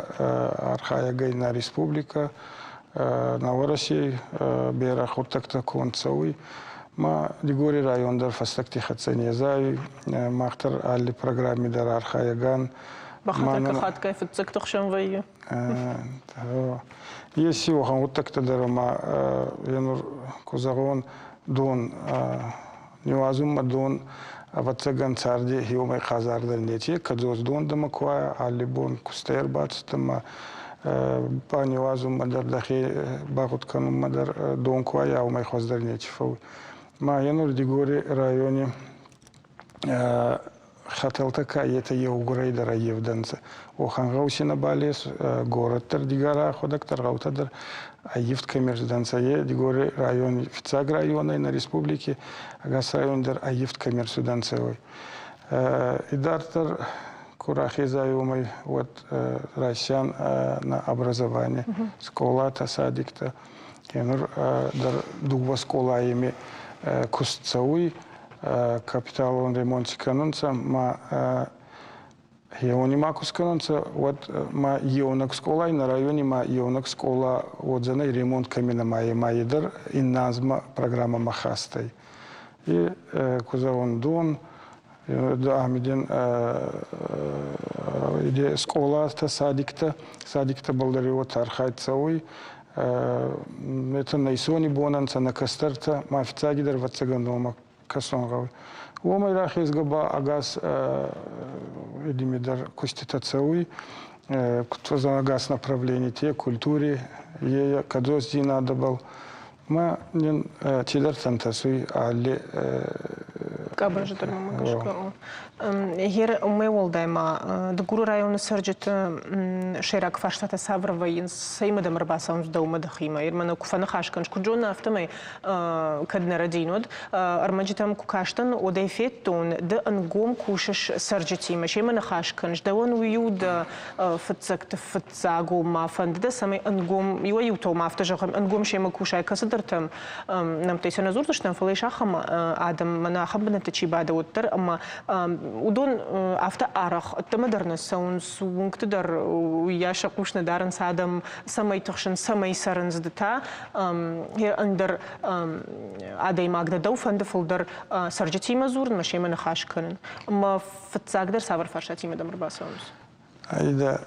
архайӕгӕй нӕ республикӕ, нӕ Уӕрӕсей берӕ гъуддӕгтӕ конд цӕуй. Ма Дигори район дӕр фӕстӕгти хӕццӕ не зайуй. Мах дӕр алли программи дӕр архайӕган. Бахатӕг хатгай фыццӕгты хсӕн вӕййы. Еци уӕхӕн гъуддӕгтӕ дӕр ӕма енур ку зӕгъон, дон ниуазунмӕ дон, ӕвӕццӕгӕн, царди хеуомӕй хъазардӕр неци, кӕдзос дон дӕмӕ ку уа, алли бон кустӕй ӕрбацудтӕ ма баниуазунмӕ дӕр дӕхе багъуд кӕнунмӕ дӕр дон ку уа, уомӕй хуӕздӕр неци фӕууй. Ма енур Дигори райони хӕтӕлтӕ ка етӕ еугурӕй дӕр ӕййевдӕнцӕ. Уӕхӕн гъӕу си нӕбал ес, горӕт дӕр Дигора ӕхуӕдӕг дӕр, гъӕутӕ дӕр ӕййивд кӕми ӕрцудӕнцӕ, е Дигори райони фиццаг районӕй нӕ республики ӕгас район дӕр ӕййивд кӕми ӕрцудӕнцӕ, уой. Идарддӕр ку рахезай уомӕй, уӕд райсиан нӕ образование, скъолатӕ, садиктӕ. Нур дӕр дууӕ скъолайеми куст цӕуй, капиталон ремонт си кӕнунцӕ, ма хеуони ма ку скӕнунцӕ, уӕд ма еунӕг скъолай нӕ райони ма еунӕг скъола уодзӕнӕй ремонт кӕми нӕма е ма е дӕр иннӕ анзмӕ программӕмӕ хастӕй. И ку зӕгъон дон, ами скъолатӕ, садиктӕ, садиктӕбӕл дӕр уотӕ архайд цӕуй. Это нӕ исони бонӕн нӕ кӕстӕртӕ, ма фиццагидӕр ӕвӕццӕгӕн уомӕ кӕсун гъӕуй. Уомӕй рахезгӕ ба ӕгас эдими дӕр куститӕ цӕуй, куд ӕгас направленити, культури, е кӕдзосдзийнадӕбӕл. Ма нин цидӕртӕ ӕнтӕсуй алли Къабазы дӕр мӕ гӕсгӕ. Гъер уымӕй уӕлдай ма Дыгуры районы цӕрджыты сӕйраг фарстатӕ цавӕр вӕййынц, цӕимӕ дӕм ӕрбацӕуынц дӕумӕ дӕхимӕ? Мӕнӕ куы фӕныхас кӕныс, куыд зонын, афтӕмӕй кӕд нӕ рӕдийын, уӕд ӕрмӕджытӕм куы кастӕн, уӕд ӕй федтон, ды ӕнгом кусыс цӕрджытимӕ, семӕ ныхас кӕныс, дӕуӕн уый у дӕ фыццӕгты фыццаг, ома фӕнды дӕ, цӕмӕй ӕнгом, иуӕй-иутӕ ома афтӕ зӕгъӕм, ӕнгом семӕ кусай, кӕцыдӕртӕм нӕмттӕй сӕ нӕ дзурдзыстӕм, фӕлӕ ис ахӕм адӕм, мӕнӕ ахӕм бынӕтты чи бады, уӕддӕр ӕмӕ уыдон афтӕ арӕх ӕддӕмӕ дӕр нӕ цӕуынц, уынгты дӕр уыйас сӕ хъус нӕ дарынц адӕм, цӕмӕй тыхсынц, цӕмӕй цӕрынц, ды та ӕндӕр адӕймаг дӕ, дӕу фӕнды фылдӕр цӕрджытимӕ дзурын ӕмӕ семӕ ныхас кӕнын. Ӕмӕ фыццагдӕр цавӕр фарстатимӕ дӕм ӕрбацӕуынц? Аида,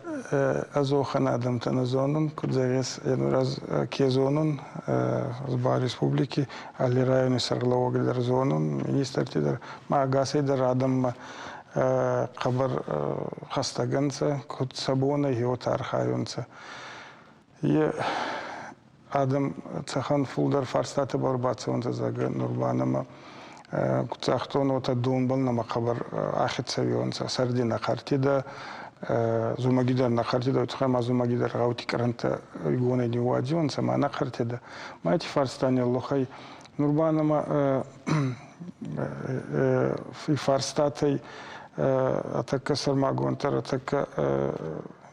ӕз уӕхӕн адӕмтӕ нӕ зонун, куд зӕгъис, енур ӕз ке зонун, ӕз ба республики алли райони сӕргълӕууӕги дӕр зонун, министрти дӕр, ма ӕгасӕй дӕр адӕммӕ хъӕбӕр хӕстӕг ӕнцӕ, куд сӕ бон ӕй, уотӕ архайунцӕ. Е адӕм цӕхӕн фулдӕр фарстатӕбӕл бацӕунцӕ, зӕгъгӕ, нур ба нӕмӕ куд загътон, уотӕ донбӕл нӕмӕ хъӕбӕр ахид цӕуионцӕ. Сӕрди нӕ хъӕртидӕ, зумӕги дӕр нӕ хъӕртидӕ, уотӕ ма зумӕги дӕр гъӕути кърӕнтӕ игонӕй ниууадзионцӕ, ма нӕ хъӕртидӕ. Ма эти фарста неллухӕй. Нур ба нӕмӕ фарстатӕй атӕккӕ сӕрмагонддӕр, атӕккӕ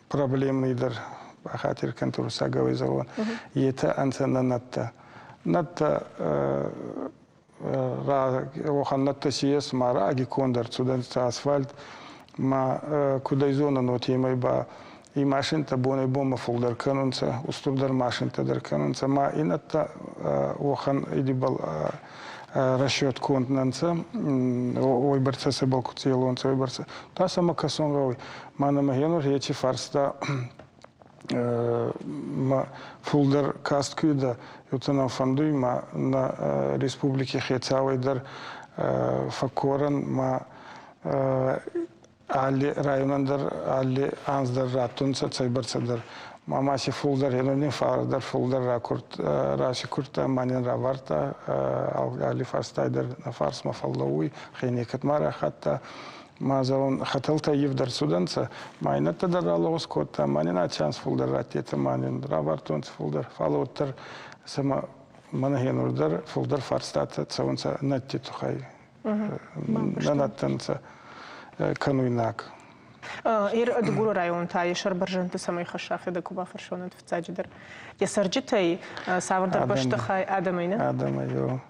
проблемныйдӕр бахатир кӕнтӕ уруссагау зӕгъон, етӕ ӕнцӕ нӕ нӕдтӕ. Нӕдтӕ уӕхӕн нӕдтӕ си ес, ма раги конд ӕрцудӕнцӕ асфальт, ма куд ӕй зонӕн, уотемӕй ба и машинтӕ бонӕй-бонмӕ фулдӕр кӕнунцӕ, устурдӕр машинтӕ дӕр кӕнунцӕ, ма и нӕдтӕ уӕхӕн идибӕл расчетконд нӕ нцӕ, уойбӕрцӕ сӕбӕл ку цӕлонцӕ, уойбӕрцӕ. Та сӕмӕ кӕсун гъӕуй. Ма нӕмӕ гъенур ечи фарста ма фулдӕр каст ку уидӕ, еутӕ нӕ фӕндуй, ма нӕ республики хецауӕй дӕр фӕккорӕн, ма. Алли районӕн дӕр алли анз дӕр раттунцӕ цӕйбӕрцӕдӕр. Ма ма си фулдӕр хенони фардар фулдӕр ракурд расикурдта, ма нин равардта алли фарстай дӕр нӕ фарсмӕ фӕллӕууй, хе некӕд ма рахатта. Ма зӕгъун, хӕтӕлтӕ ивд ӕрцудӕнцӕ, ма иннӕтӕ дӕр ралогъуз кодта, ма нин аци анз фулдӕр раттетӕ, ма нин равардтонцӕ фулдӕр. Фал уӕддӕр сӕмӕ мӕнӕ хенур дӕр фулдӕр фарстатӕ цӕунцӕ нӕдти туххӕй. Нӕ адтӕнцӕ кӕнуйнаг. Ир Дыгуры район та йӕ сӕрбӕрзӕндты цӕмӕй хӕсса, фӕдӕ куы бафӕрсон, уӕд фыццаджыдӕр. Йӕ цӕрджытӕй цавӕрдӕр бӕстыхай адӕмӕй, нӕ? Адӕмӕй, ё.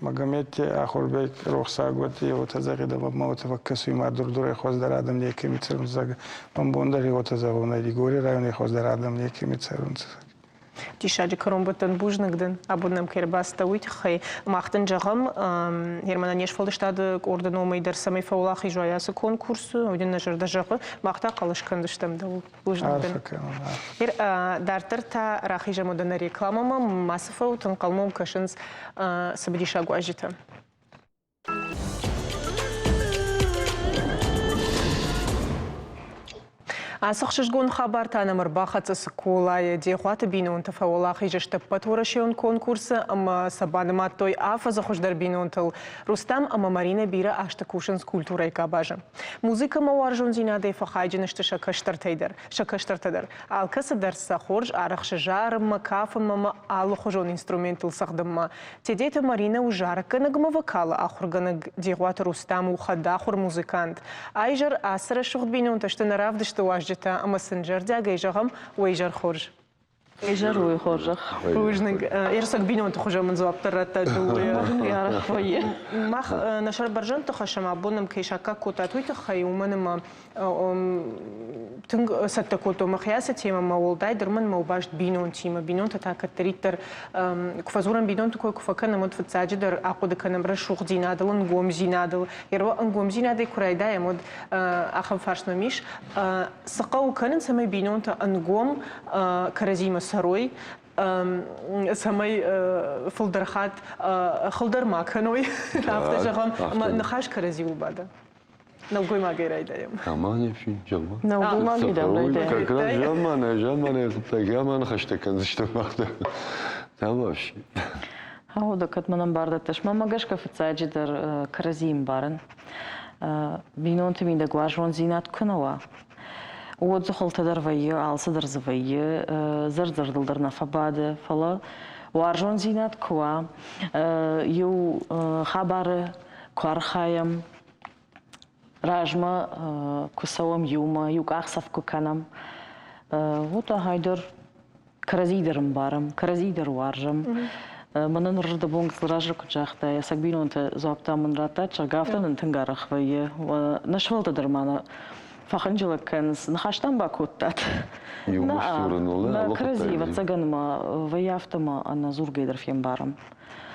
Магометти Ахурбек рохсаг уӕд уотӕ зӕгъидӕ, мӕ уотӕ фӕккӕсуй ма Дур-Дурӕй хуӕздӕр адӕм некӕми цӕрунцӕ. Мӕн бон дӕр уотӕ зӕгъун ӕй, Дигори райони хуӕздӕр адӕм некӕми цӕрунцӕ. Диссаджы кӕронбӕттӕн бузныг дын, абон нӕм кӕй ӕрбацыдтӕ, уый тыххӕй. Мах дын зӕгъӕм, Германӕн не сфӕлдыстады къорды номӕй дӕр цӕмӕй фӕуӕлахиз уай ацы конкурсы, уый дын нӕ зӕрдӕ зӕгъы. Мах та хъӕлӕс кӕндзыстӕм дӕуыл. Бузныг дын. Дарддӕр та рахизӕм уӕдӕ нӕ рекламӕмӕ. Мацы фӕут, ӕнхъӕлмӕ уӕм кӕсынц цымыдисаг уазджытӕ. Ацы хсызгон хабар та нӕм ӕрбахӕццӕ Цыколайы. Дегъуаты бинонтӕ фӕуӕлахиз сты ӕппӕтуӕрӕсеон конкурсы ӕмӕ сӕ банымадтой афӕдзы хуыздӕр бинонтыл. Рустам ӕмӕ Маринӕ бирӕ азты кусынц культурӕйы къабазы. Музыкӕмӕ уарзондзинадӕй фӕхайджын сты сӕ кӕстӕртӕй дӕр, сӕ кӕстӕртӕ дӕр. Алкӕцы дӕр сӕ хорз арӕхсы зарынмӕ, кафынмӕ ӕмӕ алыхуызон инструменттыл цӕгъдынмӕ. Тедеты Маринӕ у зарӕггӕнӕг ӕмӕ вокалы ахуыргӕнӕг, Дегъуаты Рустам у хӕдахуыр музыкант. Айзӕр ацы рӕсугъд бинонтӕ сты нӕ равдысты уазджытӕ ӕмӕ сын зӕрдиагӕй зӕгъӕм, уӕ изӕр хорз. Изӕр уый хорзӕх. Бузныг. Ерсаг бинонты хуызӕн мын дзуапп дӕр радта дыууӕ. Арӕх вӕййы. Мах нӕ сӕр бӕрзӕндты хӕссӕм, абон нӕм кӕй саккаг кодтат, уый тыххӕй, уымӕн ӕмӕ тынг цӕттӕ кодтон мӕхи ацы темӕмӕ, уӕлдайдӕр мын мӕ баст бинонтимӕ. Бинонтӕ та кӕддӕриддӕр, куы фӕдзурӕм бинонты кой, куы фӕкӕнӕм, уӕд фыццаджыдӕр ахъуыды кӕнӕм рӕсугъддзинадыл, ӕнгомдзинадыл. Ерва ӕнгомдзинадӕй куы райдайӕм, уӕд ахӕм фарст мӕм ис, цы хъӕуы кӕнын, цӕмӕй бинонтӕ ӕнгом кӕрӕдзимӕ цӕрой, цӕмӕй фылдӕр хатт хылдӕр ма кӕной, афтӕ зӕгъӕм, ӕмӕ ныхас кӕрӕдзиуыл бада. Нӕлгоймагӕй райдайӕм. Амане фин, зӕгъ-ма. Нӕлгоймагӕй дӕм райдайӕм. Как раз замана, замана хъуыддаг, заманы хӕстӕ кӕндзыстӕм мах дӕр. Там вообще. Ау, кӕд мӕн ӕмбардӕттыс. Мӕнмӕ гӕсгӕ фыццаджыдӕр кӕрӕдзийы ӕмбарын. Бинонты мидӕг уарзондзинад куы нӕ уа, уӕд дзы хуылтӕ дӕр вӕййы, алцыдӕр дзы вӕййы, зӕрдзӕрдыл дӕр нӕ фӕбады, фӕлӕ уарзондзинад куы уа, иу хабары куы архайӕм, размӕ куы цӕуӕм иумӕ, иу къахдзӕф куы кӕнӕм, вот ахӕй дӕр кӕрӕдзи дӕр ӕмбарӕм, кӕрӕдзи дӕр уарзӕм. Мӕнӕн рдӕбон гыццыл раздӕр куыд загътай, ӕцӕг бинонтӕ дзуапп та мын радтат, зӕгъгӕ, афтӕ нын тынг арӕх вӕййы. Нӕ сывӕллӕттӕ дӕр ма нӕ фӕхынджылӕг кӕнынц, ныхӕстӕм бакодтат. Иумӕ сдзурыныл, нӕ кӕрӕдзи, ӕвӕццӕгӕн ма вӕййы афтӕ ма ӕнӕдзургӕ дӕр фембарӕм,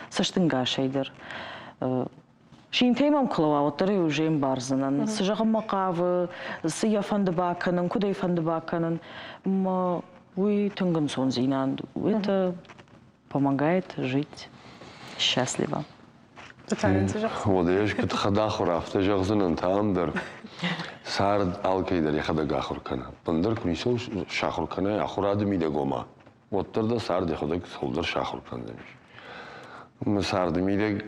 цӕстӕнгасӕй дӕр. Синтӕй мӕм куы лӕуа, уӕддӕр ӕй уже ӕмбардзынӕн. Цы зӕгъынмӕ хъавы, цы йӕ фӕнды бакӕнын, куыд ӕй фӕнды бакӕнын. Уый тынг ӕнцондзинад. Это помогает жить счастливо. Уӕдӕ ӕз куыд хӕдахуыр, афтӕ зӕгъдзынӕн та ам дӕр. Цард алкӕй дӕр йӕхӕдӕг ахуыр кӕны. Ӕндӕр куы ницӕуыл сахуыр кӕнай ахуырады мидӕг ома, уӕддӕр дӕ цард йӕхӕдӕг цӕуылдӕр сахуыр кӕндзӕнис. Мӕ царды мидӕг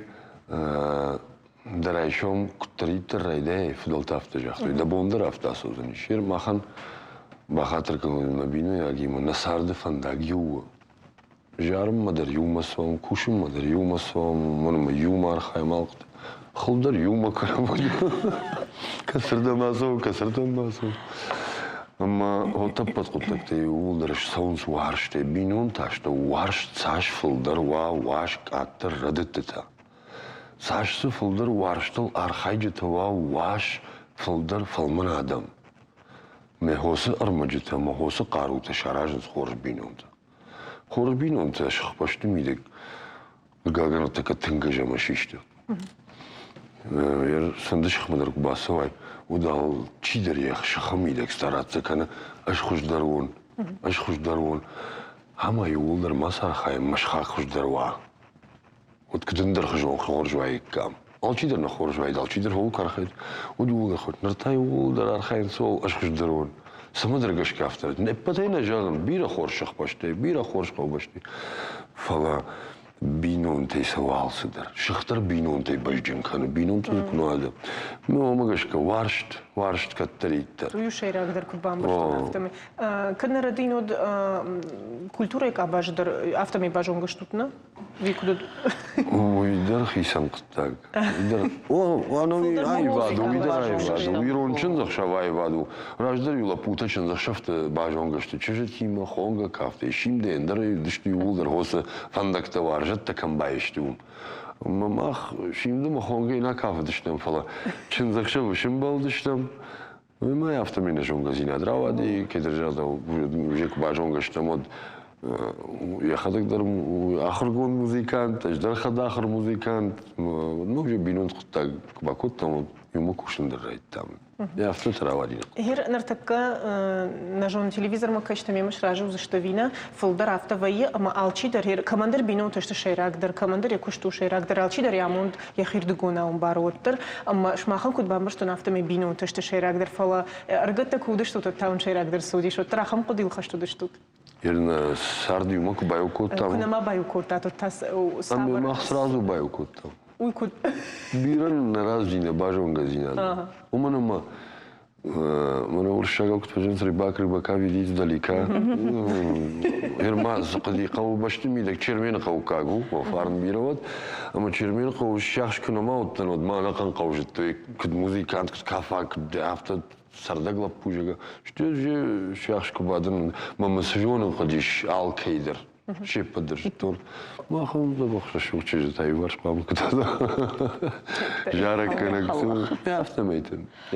дӕ райсом куыддӕриддӕр райдайай, фыдӕлтӕ афтӕ загътой, дӕ бон дӕр афтӕ ацӕудзӕнис. Махӕн бахатыр кӕнон мӕ бинойнагимӕ, нӕ царды фӕндаг иу у. Зарынмӕ дӕр иумӕ цӕуӕм, кусынмӕ дӕр иумӕ цӕуӕм, уымӕн ӕмӕ иумӕ архайӕм алкъуыд. Хыл дӕр иумӕ кӕнӕм. Кӕцырдӕм ацӕуӕм, кӕцырдӕм ма ацӕуӕм. Ӕмӕ ӕппӕт хъуыддӕгтӕ иууылдӕр ссӕуынц уарзтӕй. Бинонтӕ сты, уарзт цас фылдӕр уа, уас къаддӕр рӕдыдтытӕ. Цас дзы фылдӕр уарзтыл архайджытӕ уа, уас фылдӕр фӕлмӕн адӕм. Мӕ хосы ӕрмӕджытӕ мӕ хосы хъарутӕ саразынц хорз бинонтӕ. Хорз бинонтӕ сыхбӕсты мидӕг хъыгагӕн ныртӕккӕ тынг гӕзӕмӕ систы. Цӕнды сыхмӕ дӕр куы бацӕуай, уӕд алчидӕр йӕ сыхы мидӕг стараться кӕны, ӕз хуыздӕр уон, ӕз хуыздӕр уон. Ӕмӕ иууылдӕр ма сархайӕм, мӕ сыхаг хуыздӕр уа. Уӕд куыд ӕндӕрхуызон хорз уаиккам. Алчидӕр нӕ хорз уаид, алчидӕр хъӕуы куы архайд, уӕд ууыл ӕрхуыд. Ныр та иууылдӕр архайынц ууыл, ӕз хуыздӕр уон. Цӕмӕдӕр гӕсгӕ афтӕ. Не ппӕтӕй нӕ зӕгъын, бирӕ хорз сыхбӕстӕй, бирӕ хорз хъӕубӕстӕй. Фӕлӕ бинонтӕй цӕуы алцыдӕр. Сых дӕр бинонтӕй бӕзджын кӕны, бинонтӕ дзы куы нӕ уа, Ну, уымӕ гӕсгӕ уарзт, уарзт кӕддӕриддӕр. Уый у сӕйрагдӕр, куыд бамбӕрстон, афтӕмӕй. Кӕд нӕ рӕдийын, уӕд культурӕйы къабазы дӕр афтӕмӕй базонгӕ стут, нӕ? Уый куыд уыд? Уый дӕр хицӕн хъуыддаг. О, ӕнӕуи аивад у, уый дӕр аивад у. Ирон чындзӕхсӕв аивад у. Раздӕр-иу лӕппутӕ чындзӕхсӕвты базонгӕ сты чызджытимӕ, хонгӕ кафтӕй, симдӕй, ӕндӕрӕй уыдысты иууылдӕр хосы фӕндӕгтӕ уарзӕттӕ кӕм баисты, уым. Мах симды мӕ хонгӕ нӕ кафыдыстӕм, фӕлӕ чындзӕхсӕвы сымбӕлдыстӕм. Уымӕй афтӕмӕй нӕ зонгӕдзинад рауади, кӕддӕр загъта, уже куы базонгӕ стӕм, уӕд йӕхӕдӕг дӕр ахуыргонд музыкант, ӕз дӕр хӕдахуыр музыкант. Ну, уже бинонты хъуыддаг куы бакодтам, уӕд иумӕ кусын дӕр райдыдтам. Афтӕ рауади. Гъер ныртӕккӕ нӕ зонын телевизормӕ кӕсджытӕ мемӕ сразы уыдзысты ӕви нӕ, фылдӕр афтӕ вӕййы, ӕмӕ алчидӕр, кӕмӕндӕр бинонтӕ сты сӕйрагдӕр, кӕмӕндӕр йӕ куыст у сӕйрагдӕр, алчидӕр йӕ амонд йӕхирдыгонау ӕмбары уӕддӕр. Ӕмӕ сымахӕн куыд бамбӕрстон, афтӕмӕй бинонтӕ сты сӕйрагдӕр, фӕлӕ ӕрыгӕттӕ куы уыдыстут, уӕд та уын сӕйрагдӕр цы уыдис, уӕддӕр ахӕм хъуыдыйыл хӕст уыдыстут? Ирина, цард иумӕ куы баиу кодтам. Куы нӕма баиу кодтат, уӕд та цавӕр? Мах сразу баиу кодтам. Уый куыд? Бирӕ нӕ раздзинад, базонгӕдзинад. Уымӕн ӕмӕ мӕнӕ уырыссагау куыд фӕзынц рыбак рыбака видит издалека. Ӕрмӕст хъуыди хъӕубӕсты мидӕг Чермены хъӕуккаг у, мӕ фарн бирӕ уӕд. Ӕмӕ Чермены хъӕуы сиахс куы нӕма уыдтӕн, уӕд ма ӕнӕхъӕн хъӕу зыдтой, куыд музыкант, куыд кафаг, куыд афтӕ цӕрдӕг лӕппу, зӕгъгӕ. Стӕй сиахс куы бадын, мӕ мын цы зонын хъуыдис алкӕй дӕр. Се ппӕт дӕр зыдтон. Махӕн дзӕбӕх рӕсугъд чызджытӕ иуварс хъуамӕ куыд зарӕггӕнӕг афтӕмӕйты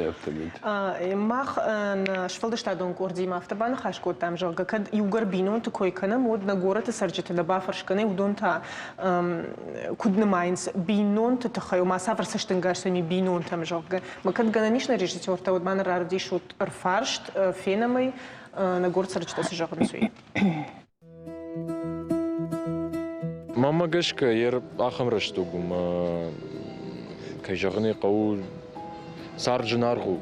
афтӕмӕйты. Мах нӕ сфӕлдыстадон къордимӕ афтӕ баныхас кодтам, зӕгъгӕ, кӕд иугӕр бинонты кой кӕнӕм, уӕд нӕ горӕты цӕрджыты нӕ бафӕрсгӕ нӕй, уыдон та куыд нымайынц бинонты тыххӕй, ома цавӕр цӕстӕнгас сӕм и бинонтӕм, зӕгъгӕ. Мӕ кӕд гӕнӕн ис нӕ режиссертӕ, уӕд ма нын равдисут ӕрфарст, фенӕм ӕй, нӕ горӕты цӕрджытӕ цы зӕгъынц, уый. Мӕнмӕ гӕсгӕ, ахӕм рӕстӕг у, мӕ, кӕй зӕгъын ӕй хъӕуы, цард зынаргъ у.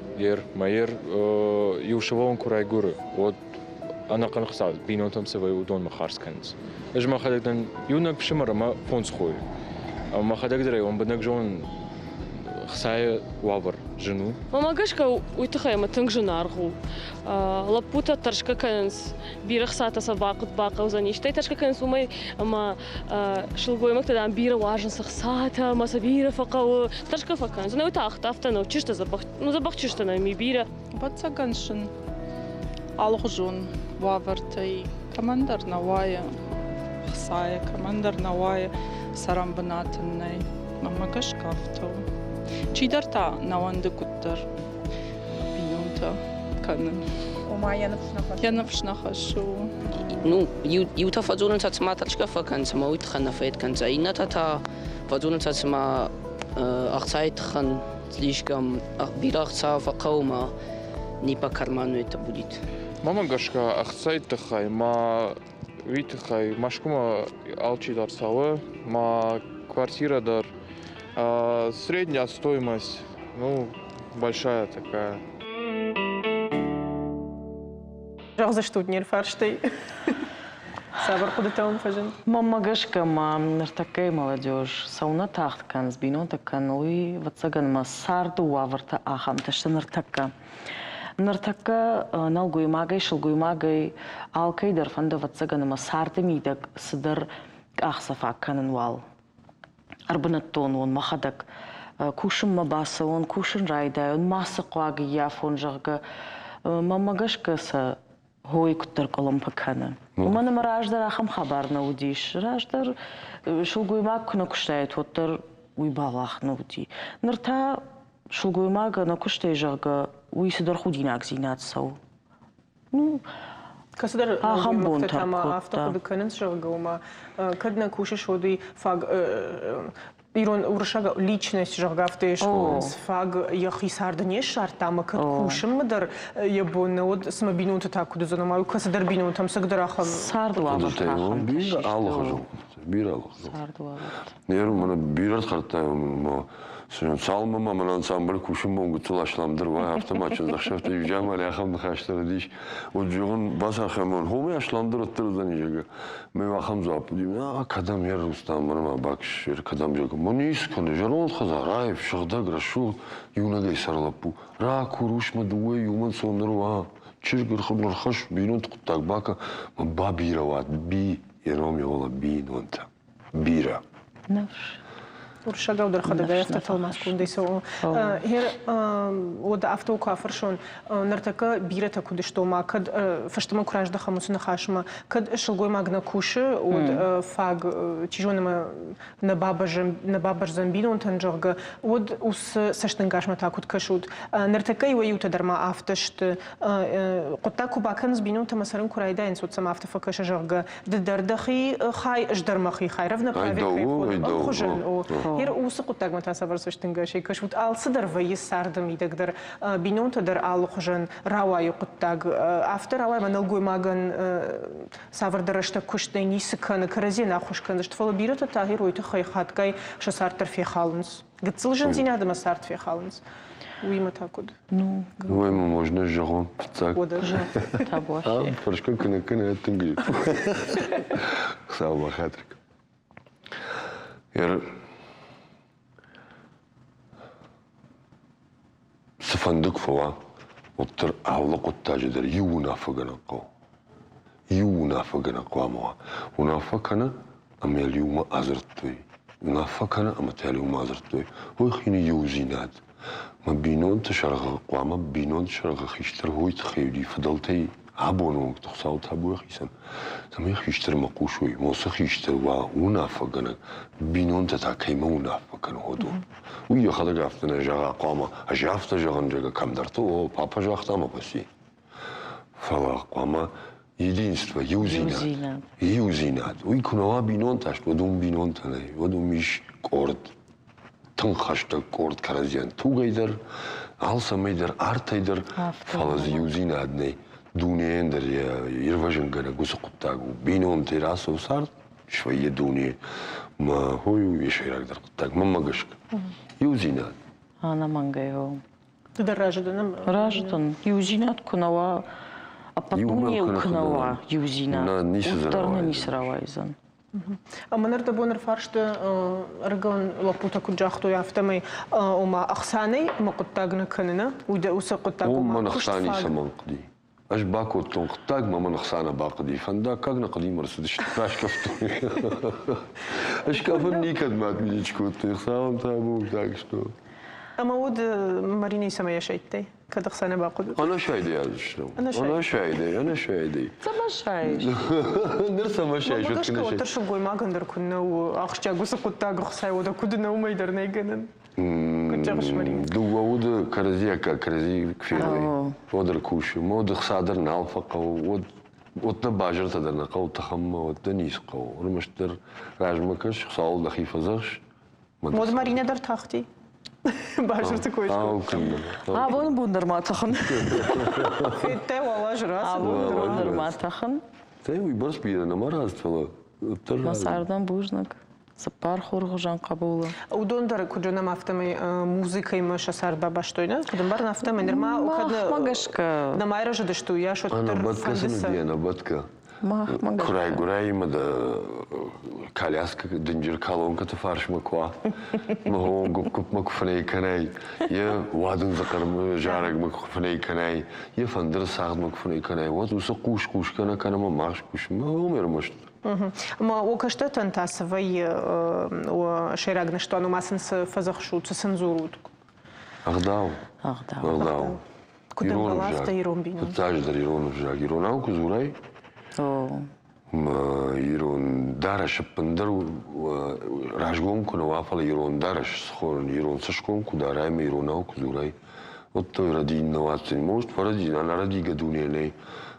Мӕ иу сывӕллон куы райгуыры, уӕд ӕнӕхъӕн хцау бинонтӕм цы вӕййы, уыдонмӕ хардз кӕнынц. Ӕз мӕхӕдӕг дӕн иунӕг фсымӕр ӕмӕ фондз хойы. Ӕмӕ мӕхӕдӕг дӕр ӕй лӕмбынӕг зонын, хцайы уавӕр зын у. Мӕнмӕ гӕсгӕ, уый тыххӕй ӕмӕ тынг зынаргъ у. Лӕппутӕ тӕрсгӕ кӕнынц, бирӕ хцатӕ сӕ бахъӕудзӕни. Стӕй тӕрсгӕ кӕнынц уымӕй, ӕмӕ сылгоймӕгтӕ, дам, бирӕ уарзынц ӕхцатӕ ӕмӕ сӕ бирӕ фӕхъӕуы. Тӕрсгӕ фӕкӕнынц. Ӕнӕуый та афтӕ нӕу, чызджытӕ дзӕбӕх, ну, дзӕбӕх чызджытӕ нӕм и бирӕ. Ӕвӕццӕгӕн сын алыгъуызон уавӕртӕй кӕмӕндӕр нӕ уайы хцайӕ, кӕмӕндӕр нӕ уайы цӕрӕнбынат ын нӕй. Мӕнмӕ гӕсгӕ афтӕ у. Чидӕр та нӕ уӕнды куыддӕр бинонтӕ кӕнын. Ома йӕ ныфс нӕ хӕссы? Йӕ ныфс нӕ хӕссы. Ну, иутӕ фӕдзурынц, цыма тӕрсгӕ фӕкӕнынц ӕмӕ уый тыххӕн нӕ фӕд кӕнынц, иннӕтӕ та фӕдзурынц, цыма ӕхцайы тыххӕн слишком бирӕ ӕхца фӕхъӕуы ӕмӕ не по карману это будет. Мӕнмӕ гӕсгӕ, ӕхцайы тыххӕй ма уый тыххӕй Мӕскуымӕ алчидӕр цӕуы, ма квартирӕ дӕр. Средняя стоимость, ну, большая такая. Зӕгъдзыстут не рфарстӕй? Цавӕр хъуыдытӕ уӕм фӕзынд? Мӕнмӕ гӕсгӕ ма ныртӕккӕйы молодежь цӕуылнӕ тагъд кӕнынц, бинонтӕ кӕнын, уый, ӕвӕццӕгӕн, мӕ царды уавӕртӕ ахӕмтӕ сты ныртӕккӕ. Ныртӕккӕ нӕлгоймагӕй, сылгоймагӕй алкӕй дӕр фӕнды, ӕвӕццӕгӕн, ӕмӕ царды мидӕг цыдӕр къахдзӕф акӕнын уал. Ӕрбынӕттон уон мӕхӕдӕг, кусынмӕ бацӕуон, кусын райдайон, мацы хъуаг ӕййафон, зӕгъгӕ, мӕнмӕ гӕсгӕ сӕ хойы куыддӕр къуылымпы кӕны. Уымӕн ӕмӕ раздӕр ахӕм хабар нӕ уыдис. Раздӕр сылгоймаг куы нӕ куыстаид, уӕддӕр уый бӕллӕх нӕ уыди. Ныр та сылгоймаг ӕнӕ куыстӕй, зӕгъгӕ, уый цыдӕр худинагдзинад цӕуы. Ну, Кӕцыдӕр ахӕм нӕлгоймӕгтӕ бонтӕ та ма афтӕ кодта. хъуыды кӕнынц, зӕгъгӕ, ома кӕд нӕ кусыс, уӕд уый фаг ирон уырыссаг личность, зӕгъгӕ, афтӕ йӕ схонынц, фаг йӕхи царды не ссардта ӕмӕ кӕд кусынмӕ дӕр йӕ бон нӕ уыд, цымӕ бинонты та куыд уыдзӕн, ома кӕцыдӕр бинонтӕм цыгдӕр ахӕм Царды уавӕртӕ Хъуыдытӕ ахӕмтӕ бирӕ систы. алыхуызон хъуыдытӕ. Бирӕ алыхуызон. Царды уавӕртӕ. Не мӕнӕ бирӕ ӕрдхӕрдтӕ ма цалынмӕ ма мӕн ансамбль кусын бон гыццыл асламдӕр уа, афтӕ ма чындзӕхсӕвты иу заманы ахӕм ныхӕстӕ уыдис. Уӕд зӕгъын, бацархайӕм, хомӕ асламдӕр уӕддӕр уыдзӕни, зӕгъгӕ. Мӕ ахӕм дзуапп уыди, а кӕдӕм йӕ Рустам, мӕнӕ ма бакӕс, кӕдӕм, зӕгъгӕ. Мӕ ницы кӕны, зӕронд хӕдзар, аив, сыгъдӕг, рӕсугъд, иунӕгӕй цӕры лӕппу. Ракур ус мӕ дыууӕ иумӕ цон ныр уа. Чызг ӕрхӕсс, бинонты хъуыддаг бакӕ, мӕ бабирӕ уӕд, би, йӕ ном йӕ бинонтӕ. Бирӕ. Ныфс. Уырыссагау дӕр хӕдӕгай афтӕ тӕлмацгондӕй цӕуы. Гъер уӕдӕ афтӕ куы афӕрсон, ныртӕккӕ бирӕтӕ куыд сты, ома кӕд фӕстӕмӕ куы раздӕхӕм уыцы ныхасмӕ, кӕд сылгоймаг нӕ кусы, уӕд фаг, чи зоны, ӕмӕ нӕ бабӕздзӕн бинонтӕн, зӕгъгӕ, уӕд уыцы цӕстӕнгасмӕ та куыд кӕсут? Ныртӕккӕ иуӕй-иутӕ дӕр ма афтӕ сты, хъуыддаг куы бакӕнынц бинонтӕ ӕмӕ цӕрын куы райдайынц, уӕд сӕм афтӕ фӕкӕсы, зӕгъгӕ, ды дӕр дӕхи хай, ӕз дӕр мӕхи хай, равноправие кӕй хонӕм, ӕмхуызӕн у. Ер уыцы хъуыддагмӕ та цавӕр цӕстӕнгасӕй кӕсут? Алцыдӕр вӕййы царды мидӕг дӕр, бинонтӕ дӕр алыхуызӕн рауайы хъуыддаг. Афтӕ рауайы, ӕмӕ нӕлгоймагӕн цавӕрдӕр рӕстӕг куыст нӕй, ницы кӕны, кӕрӕдзийӕн ӕххуыс кӕндзысты, фӕлӕ бирӕтӕ та гъер уый тыххӕй хатгай сӕ цард дӕр фехалынц. Гыццыл зындзинад ӕмӕ цард фехалынц. Уыимӕ та куыд? Ну, Уыимӕ можно зӕгъон фыццаг. Табуафси. Фӕрсгӕ куы кӕны, тынг Хуыцау бахатыр кӕн. Цыфӕнды куы фӕуа, уӕддӕр алы хъуыддаджы дӕр иу уынаффӕгӕнӕг хъӕуы. Иу уынаффӕгӕнӕг хъуамӕ уа. Уынаффӕ кӕны ӕмӕ йыл иумӕ адзырдтой. Уынаффӕ кӕны ӕмӕ та йыл иумӕ адзырдтой. Уый хины иудзинад. Мӕ бинонты сӕргъы хъуамӕ бинонты сӕргъы хистӕр уый тыххӕй уыди фыдӕлтӕй абоны онг Хуыцау табуйӕ хицӕн, цӕмӕй хистӕрмӕ хъусой, уыцы хистӕр уа уынаффӕгӕнӕг, бинонтӕ та кӕимӕ уынаффӕ кӕны, уыдон. Уый йӕхӕдӕг афтӕ нӕ зӕгъа хъуамӕ, ӕз афтӕ зӕгъын, зӕгъгӕ, кӕмдӕрты, о, папӕ загъта ӕмӕ фӕци. Фӕлӕ хъуамӕ единство, иудзинад, иудзинад. Уый куы нӕ уа бинонтӕ, уӕд уым бинонтӕ нӕй, уӕд уым ис къорд, тынг хӕстӕг къорд кӕрӕдзийӕн тугӕй дӕр, алцӕмӕй дӕр, артӕй дӕр, фӕлӕ дзы иудзинад нӕй. Дунейӕн дӕр йӕ ирвӕзынгӕнӕг уыцы хъуыддаг у. Бинонтӕй рацӕуы цард, свӕййы дуне. Мӕ хой у йӕ сӕйрагдӕр хъуыддаг, мӕнмӕ гӕсгӕ. Иудзинад. Ӕнӕмӕнгӕй у. Ды дӕр разы дӕ? Разы дӕн. Иудзинад куы нӕ уа, ӕппӕт дунейыл куы нӕ уа иудзинад, уӕддӕр нӕ ницы рауайдзӕн. Ӕмӕ ныр дӕ бон ӕрфарсты ӕрыгон лӕппутӕ куыд загътой, афтӕмӕй, ома ӕхсӕнӕй мӕ хъуыддаг нӕ кӕны, нӕ? Уыцы хъуыддаг ома куыст фаг. Ницӕмӕн хъуыди. Ӕз бакодтон хъуыддаг, мӕ мын ӕхца нӕ бахъуыди. Фӕндаггаг нӕ хъуыди, ӕмӕ рцыдысты, раскъӕфтой. Скъӕфын никӕд мӕт ничи кодтой, Хуыцауӕн табу, так что. Ӕмӕ уӕд Маринӕ цӕмӕй асайдтай? Кӕд ӕхца нӕ бахъуыд? Ӕнӕсайдӕй азыстӕм. Ӕнӕсайдӕй, ӕнӕсайдӕй. Цӕмӕ сайыс? Ныр цӕмӕ сайыс? Мӕ гӕсгӕ уӕддӕр сылгоймагӕн дӕр куыннӕ у ахсджиаг уыцы хъуыддаг Хуыцау уӕдӕ куыд нӕ уымӕй дӕр нӕй гӕнӕн. Куыд зӕгъыс, Маринӕ? Дыууӕ уды кӕрӕдзи аккаг кӕрӕдзи куы феной, уӕд ӕркусы. Уӕд ӕхца дӕр нал фӕхъӕуы, уӕд уӕд дӕ базыртӕ дӕр нӕ хъӕуы тыхӕммӕ, уӕд дӕ ницы хъӕуы. Ӕрмӕстдӕр размӕ кӕс, Хуыцауыл дӕхи фӕдзӕхс. Уӕд Маринӕ дӕр тахти. Базырты кой Абоны бон дӕр ма тӕхын. Федтай уал азы рацыд. Абоны бон дӕр ма тӕхын. Цӕй уыйбӕрц бирӕ нӕма рацыд, фӕлӕ Мӕ цардӕн бузныг. Цыппар хоргъуызӕн хъӕбулы. Уыдон дӕр, куыд зонӕм, афтӕмӕй музыкӕимӕ сӕ цард бабастой, нӕ? Куыд ӕмбарын, афтӕмӕй нырма кӕд Махмӕ гӕсгӕ нӕма айрӕзыдысты, уыйас уӕддӕр фӕнды сӕ. Ӕнӕбӕтгӕ. Куы райгуырай ӕмӕ дӕ коляскӕ дынджыр колонкӕты фарсмӕ куы уа, мӕ гуыпп-гуыпмӕ куы фынӕй кӕнай, йӕ уадындзы хъӕрмы зарӕгмӕ куы фынӕй кӕнай, йӕ фӕндыры цагъдмӕ куы фынӕй кӕнай, уӕд уыцы хъус-хъус кӕнӕ кӕнӕ мӕ магъз кусынмӕ уым ӕрмӕст. Ӕмӕ уӕ кӕстӕртӕн та цы вӕййы уӕ сӕйраг ныстуан, ома сын цы фӕдзӕхсут, цы сын дзурут? Ӕгъдау. Ӕгъдау. Ӕгъдау. Куыд ӕмбӕлы, афтӕ ирон бинонтӕ. Фыццаджыдӕр ирон ӕвзаг. Иронау куы дзурай, ирон дарӕс ӕппындӕр разгом куы нӕ уа, фӕлӕ ирон дарӕс схонын, ирон цӕсгом куы дарай ӕмӕ иронау куы дзурай, уӕд дӕ рӕдийын нӕ уадздзӕни. Может, фӕрӕдийын, ӕнӕрӕдийгӕ дуне нӕй,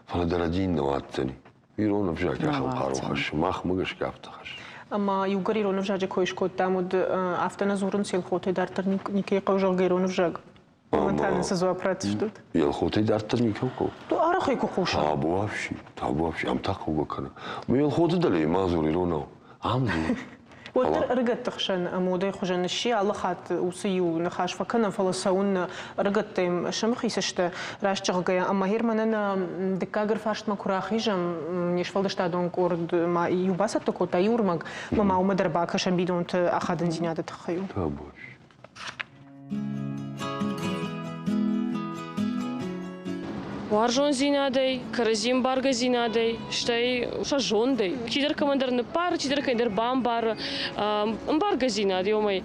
фӕлӕ дӕ рӕдийын нӕ уадздзӕни. Ирон ӕвзаг ахӕм хъару хӕссы, махмӕ гӕсгӕ афтӕ хӕссы. Ӕмӕ иугӕр ирон ӕвзаджы кой скодтам, уӕд афтӕ нӕ дзурынц Елхотӕй дарддӕр никӕй хъӕуы, зӕгъгӕ, ирон ӕвзаг. Ӕмӕ та нын цы дзуапп ратдзыстут? Елхотӕй дарддӕр никӕй хъӕуы. Арӕхӕй куы хъусын. Табуафси, табуафси, ам та хъӕугӕ кӕны. Ме Елхоты дӕлейы ма дзур иронау. Ам дзур. Уӕддӕр ӕрыгӕтты хсӕн модӕй хуызӕн сси, алы хатт уыцы иу ныхас фӕкӕнӕм, фӕлӕ цӕуыннӕ ӕрыгӕттӕм сӕмхиц сты, раст зӕгъгӕйӕ. Ӕмӕ гъер мӕнӕ нӕ дыккаг ӕрфарстмӕ куы рахизӕм, не сфӕлдыстадон къорд ма иу бацӕттӕ кодта иу ӕрмӕг, ӕмӕ ма уымӕ дӕр бакӕсӕм бинонты ахадындзинады тыххӕй. Табуш. Уарзондзинадӕй, кӕрӕдзиӕмбаргӕдзинадӕй, стӕй сӕ зондӕй. Чидӕр кӕмӕндӕр ныббары, чидӕр кӕйдӕр бамбары. Ӕмбаргӕдзинад уымӕй.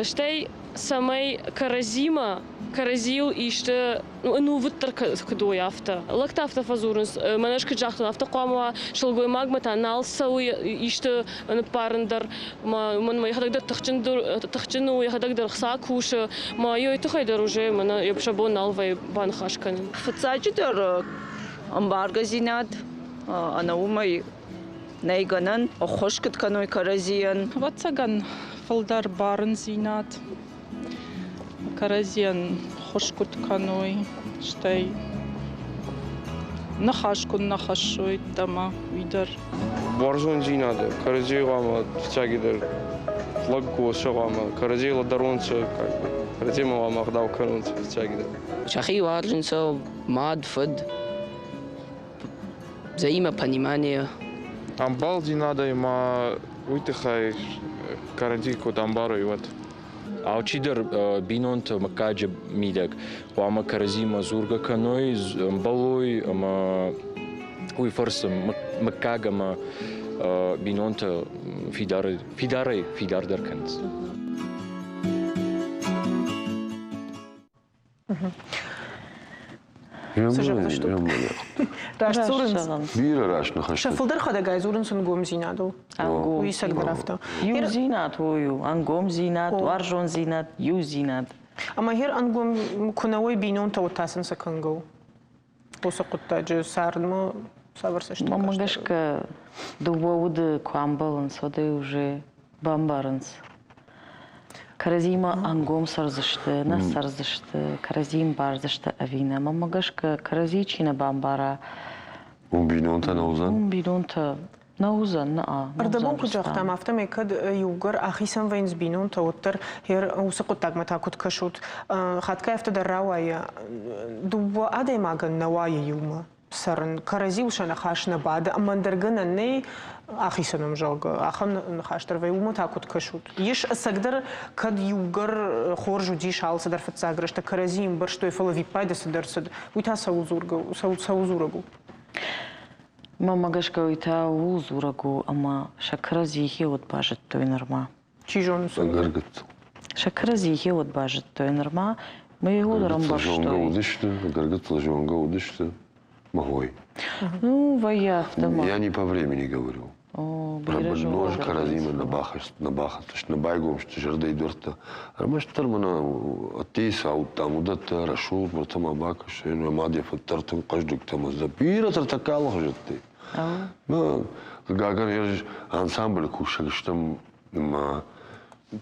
Стӕй цӕмӕй кӕрӕдзимӕ, кӕрӕдзийыл исты ӕнувыддӕр куыд уой, афтӕ. Лӕгтӕ афтӕ фӕдзурынц, мӕнӕ ӕз куыд загътон, афтӕ хъуамӕ уа, сылгоймагмӕ та нал цӕуы исты ныппарын дӕр. Мӕн мӕ йӕхӕдӕг дӕр тыхджын, тыхджын у, йӕхӕдӕг дӕр хца кусы. Мӕ йой тыххӕй дӕр уже мӕнӕ сӕ бон нал вӕййы баныхас кӕнын. Фыццаджыдӕр ӕмбаргӕдзинад, ӕнӕ уымӕй нӕй гӕнӕн, ӕххуыс куыд кӕной кӕрӕдзийӕн. Ӕвӕццӕгӕн, фылдӕр бӕрндзинад кӕрӕдзийӕн ххуыс куыд кӕной, стӕй ныхас куыд нӕ хӕссой ӕмӕ уый дӕр. Уарзондзийнадӕ кӕрӕдзей гъӕуама фиццагидӕр лӕг уосӕ гъӕуама кӕрӕдзей лӕдӕронцӕ, как бы кӕрӕдземӕ гъӕуама ӕгъдау кӕнонцӕ фиццагидӕр. Сӕхи уарзынцӕ мад, фыд, взаимопонимание. Ӕмбалдзийнадӕй ма уый тыххӕй карантин куыд ӕмбарой, уӕд. Алчидӕр бинонты мыггаджы мидӕг хъуамӕ кӕрӕдзимӕ дзургӕ кӕной, ӕмбӕлой ӕмӕ уый фӕрцы мыггаг ӕмӕ бинонтӕ фидарӕй фидардӕр кӕнынц. Цы зӕгъдзыстут? Раст дзурынц. Бирӕ раст ныхӕстӕ. Сӕ фылдӕр хӕдӕгай дзурынц ӕнгомдзинадыл. Ӕнгом. Уый цӕгдӕр афтӕ. Иудзинад уый у. Ӕнгомдзинад, уарзондзинад, иудзинад. Ӕмӕ гъер ӕнгом куы нӕ уой бинонтӕ, уӕд та сын сӕ кӕнгӕ у? Уыцы хъуыддаджы цардмӕ цавӕр цӕстӕнгас? Мӕнмӕ гӕсгӕ, дыууӕ уды куы амбӕлынц, уӕд ӕй уже бамбарынц. Кӕрӕдзимӕ ӕнгом цӕрдзысты, нӕ цӕрдзысты, кӕрӕдзи ӕмбардзысты ӕви нӕ. Мӕнмӕ гӕсгӕ, кӕрӕдзи чи нӕ бамбара, Уым бинонтӕ нӕ уыдзӕн? Уым бинонтӕ нӕ уыдзӕн, нӕ. Ӕрдӕбон куыд загътам, афтӕмӕй кӕд иугӕр ахицӕн вӕййынц бинонтӕ, уӕддӕр уыцы хъуыддагмӕ та куыд кӕсут? Хатгай афтӕ дӕр рауайы, дыууӕ адӕймагӕн нӕ уайы иумӕ цӕрын, кӕрӕдзиуыл сӕ ныхас нӕ бады, ӕмӕ ӕндӕр гӕнӕн нӕй, ахицӕн уӕм, зӕгъгӕ, ахӕм ныхас дӕр вӕййы, уымӕ та куыд кӕсут? Ис ӕцӕгдӕр, кӕд иугӕр хорз уыдис алцыдӕр фыццаг рӕстӕг, кӕрӕдзи ӕмбӕрстой, фӕлӕ виппайды цыдӕр цыд, уый та цӕуыл дзурӕг у? Мӕнмӕ гӕсгӕ уый та ууыл дзурӕг у, ӕмӕ сӕ кӕрӕдзийы хиуӕт базыдтой нырма. Чи зоны, цы. Ӕгӕр гыццыл. Сӕ кӕрӕдзийы хиуӕт базыдтой нырма, мӕ его дӕр ӕмбӕрстой. Зонгӕ уыдысты, ӕгӕр гыццыл зонгӕ уыдысты, мӕ хой. Ну, вӕййы афтӕ ма. Я не по времени говорю. Нож кӕрӕдзимӕ нӕ бахӕццӕ нӕ байгом сты зӕрдӕйы дуӕрттӕ. Ӕрмӕстдӕр мӕнӕ ӕддейы цы ауыдтам, уыдӕттӕ рӕсугъд мыртӕ ма бакӕс, мӕ мад йӕ фыд дӕр тынг хъӕздыгтӕ ӕмӕ дзы бирӕ тӕртӕккӕ алыхуызӕттӕй. Хъыгагӕн, ӕз ансамблы кусӕг стӕм ӕмӕ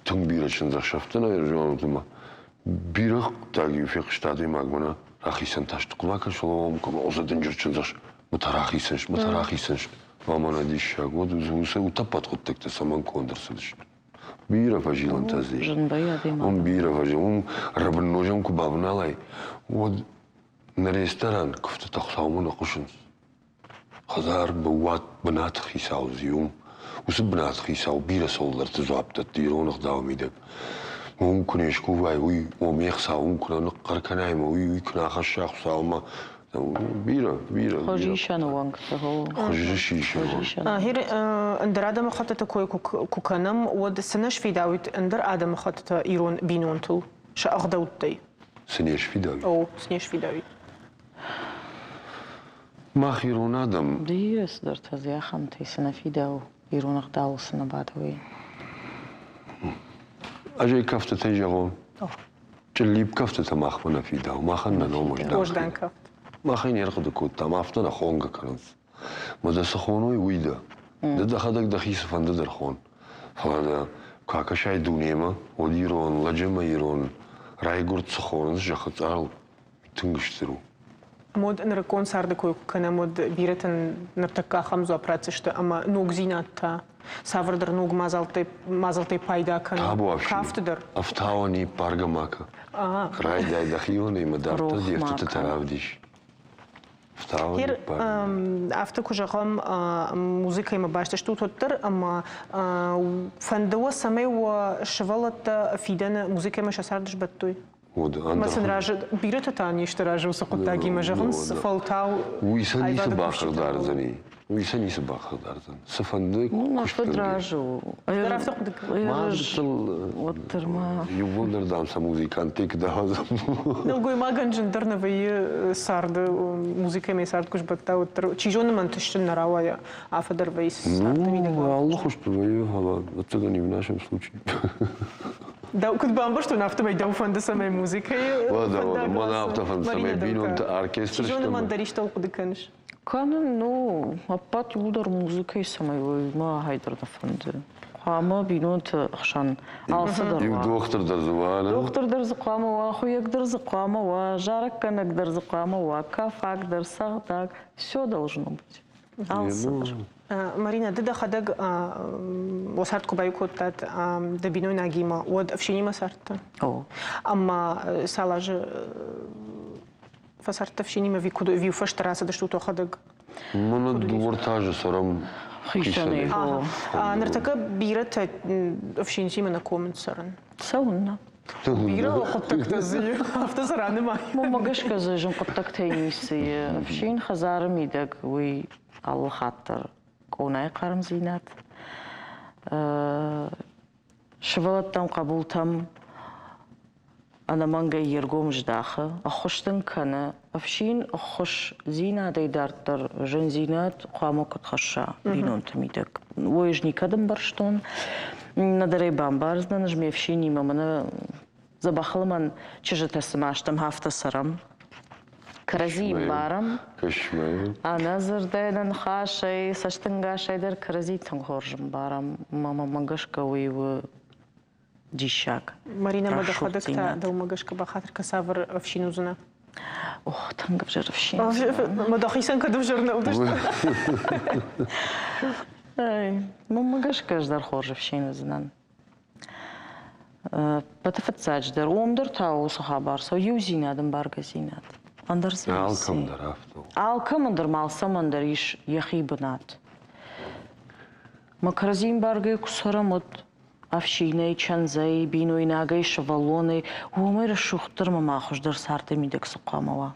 тынг бирӕ чындзӕхсӕвтӕ нӕ зонут ӕмӕ бирӕ хъуыддаг-иу фехъуыста адӕймаг мӕнӕ рахицӕн та сты. Куы бакӕс, уым куы дынджыр чындзӕхсӕв, мӕ рахицӕн сты, мӕ рахицӕн сты. Мамӕ диссаг, уӕд уыцы утӕппӕт хъуыддӕгтӕ цӕмӕн конд ӕрцыдысты? Бирӕ фӕзилӕнтӕ дзы ис. Уым бирӕ фӕзилӕн. Уым рӕбыннозӕн куы бавналай, уӕд нӕ ресторан куывтытӕ Хуыцаумӕ нӕ хъуысынц. Хӕдзар быууат бынаты хицау дзы уым. Уыцы бынаты хицау бирӕ цӕуылдӕрты дзуапп дӕтты ирон ӕгъдауы мидӕг. Уым куы не скувай, уый, о ме хца уым куы нӕ ныхъхъӕр кӕнай ӕмӕ уый, уый куы нӕ ахӕсса Хуыцаумӕ, Бирӕ, бирӕ. Хуызисӕны уӕнгты. Хуызисӕны. Ӕндӕр адӕмыхӕттыты кой куы кӕнӕм, уӕд цы нӕ сфидауид ӕндӕр адӕмыхӕттытӕ ирон бинонтыл сӕ ӕгъдӕуттӕй? Цы не сфидауид? О, цы не сфидауид. Мах ирон адӕм. Бирӕ цыдӕртӕ дзы ахӕмтӕй цы нӕ фидауы, ирон ӕгъдауыл цы нӕ бады, уый. Ӕз ӕй кӕфтытӕй зӕгъон. Чъыллипп кӕфтытӕ махмӕ нӕ фидауы, махӕн нӕ ном Уӕздан кафт. Мах ӕй не рхъуыды кодтам, афтӕ нӕ хонгӕ кӕнынц. Мӕ дӕ цы хоной, уый дӕ. Ды дӕхӕдӕг дӕхи цыфӕнды дӕр хон. Фӕлӕ дӕ куы акӕсай дунемӕ, уӕд ирон лӕджы ӕмӕ ирон райгуырд цы хонынц зӕххы цъарыл, тынг стыр у. Мод нырыккон царды кой куы кӕнӕм, уӕд бирӕтӕн ныртӕккӕ ахӕм дзуапп ратдзысты ӕмӕ ногдзинад та? Цавӕрдӕр ног мадзӕлттӕй мадзӕлттӕй пайда кӕнын. Кафты дӕр. Ӕфтауӕн иппаргӕ ма кӕ. Райдай дӕхионӕй мӕ дарддӕр де фтытытӕ равдис. Ер, афтӕ куы зӕгъӕм, музыкӕимӕ баст стут уӕддӕр, ӕмӕ фӕнды уӕ, цӕмӕй уӕ сывӕллӕттӕ фидӕны музыкӕимӕ сӕ цард сбӕттой? Ӕмӕ сын разы, бирӕтӕ та не сты разы уыцы хъуыддагимӕ, зӕгъынц, фӕлтау Уый сӕ ницы бахъыгдардзӕни. Уый сӕ ницы бахъыгдардзӕн. Цыфӕнды Ну, мӕ фыд разы у. Дӕр афтӕ хъуыды Уӕддӕр ма. Иууылдӕр, дам, сӕ музыканттӕ куы дауадзӕм. Нӕлгоймагӕн зындӕр нӕ вӕййы царды музыкӕимӕ цард куы сбӕтта, уӕддӕр чи зоны мӕн тысджын нӕ рауайа, афтӕ дӕр вӕййы царды мидӕг. Ну, алыхуызты вӕййы, фӕлӕ ӕцӕгӕн и в нашем случае. Дӕу куыд бамбӕрстон, афтӕмӕй дӕу фӕнды, цӕмӕй музыкӕйы Уӕдӕ, уӕдӕ, мӕн афтӕ фӕнды, цӕмӕй бинонты оркестр Чи зоны, мӕн дӕр истӕуыл хъуыды кӕныс? Кӕнын, ну, ӕппӕт иууылдӕр музыкӕйы цӕмӕй уой, мӕ ахӕй дӕр нӕ фӕнды. Хъуамӕ бинонты хсӕн алцыдӕр Иу уа. дохтыр дӕр дзы уа, нӕ? Дохтыр дӕр дзы хъуамӕ уа, хуыйӕг дӕр дзы хъуамӕ уа, зарӕггӕнӕг дӕр дзы хъуамӕ уа, кафаг дӕр, цӕгъдаг. Все должно быть. Алцыдӕр. Марина, ды дӕхӕдӕг уӕ цард куы баиу кодтат дӕ бинойнагимӕ, уӕд ӕфсинимӕ цардтӕ? О. Ӕмӕ цал азы фӕцардтӕ ӕфсинимӕ ӕви куыд ӕви фӕстӕ рацыдыстут уӕхӕдӕг? Мӕнӕ дыууӕртӕ азы цӕрӕм хицӕнӕй. Ныртӕккӕ бирӕтӕ ӕфсинтимӕ нӕ комынц цӕрын. Цӕуыннӕ? Бирӕ хъуыддӕгтӕ дзы и, афтӕ дзы ранымай. Мӕнмӕ гӕсгӕ дзы зын хъуыддӕгтӕй ницы и. Ӕфсин хӕдзары мидӕг уый алы хатт дӕр къонайы хъармдзинад. Сывӕллӕттӕм, хъӕбултӕм ӕнӕмӕнгӕй йе ргом здахы, ӕххуыс дын кӕны. Ӕфсин ӕххуысдзинадӕй дарддӕр зындзинад хъуамӕ куыд хӕсса бинонты мидӕг. Уый ӕз никӕд ӕмбӕрстон, нӕдӕр ӕй бамбардзынӕн ӕз ме фсинимӕ, мӕнӕ дзӕбӕх лымӕн чызджытӕ цыма стӕм, афтӕ цӕрӕм. Кӕрӕдзийы барӕм, ӕнӕ дзырдӕй, ӕнӕ ныхасӕй, цӕстӕнгасӕй дӕр кӕрӕдзи тынг хорз ӕмбарӕм. Мӕнмӕ гӕсгӕ уый у диссаг. Марина, ма дӕхӕдӕг та дӕумӕ гӕсгӕ бахатыр кӕ цавӕр ӕфсин уыдзынӕ? Ох, тынг ӕвзӕр ӕфсин. Ма дӕхицӕн кӕд ӕвзӕр нӕ уыдысты? Мӕнмӕ гӕсгӕ ӕз дӕр хорз ӕфсин уыдзынӕн. Ӕппӕты фыццаджыдӕр, уым дӕр та уыцы хабар цӕуы иудзинад, ӕмбаргӕдзинад. Ӕндӕр цы Алкӕм дӕр афтӕ у. Алкӕмӕн дӕр ма алцӕмӕн дӕр ис йӕхи бынат. Мӕ кӕрӕдзи ӕмбаргӕ куы цӕрӕм, уӕд ӕфсинӕй, чындзӕй, бинойнагӕй, сывӕллонӕй, уымӕй рӕсугъддӕр ма ма хуыздӕр царды мидӕг цы хъуамӕ уа?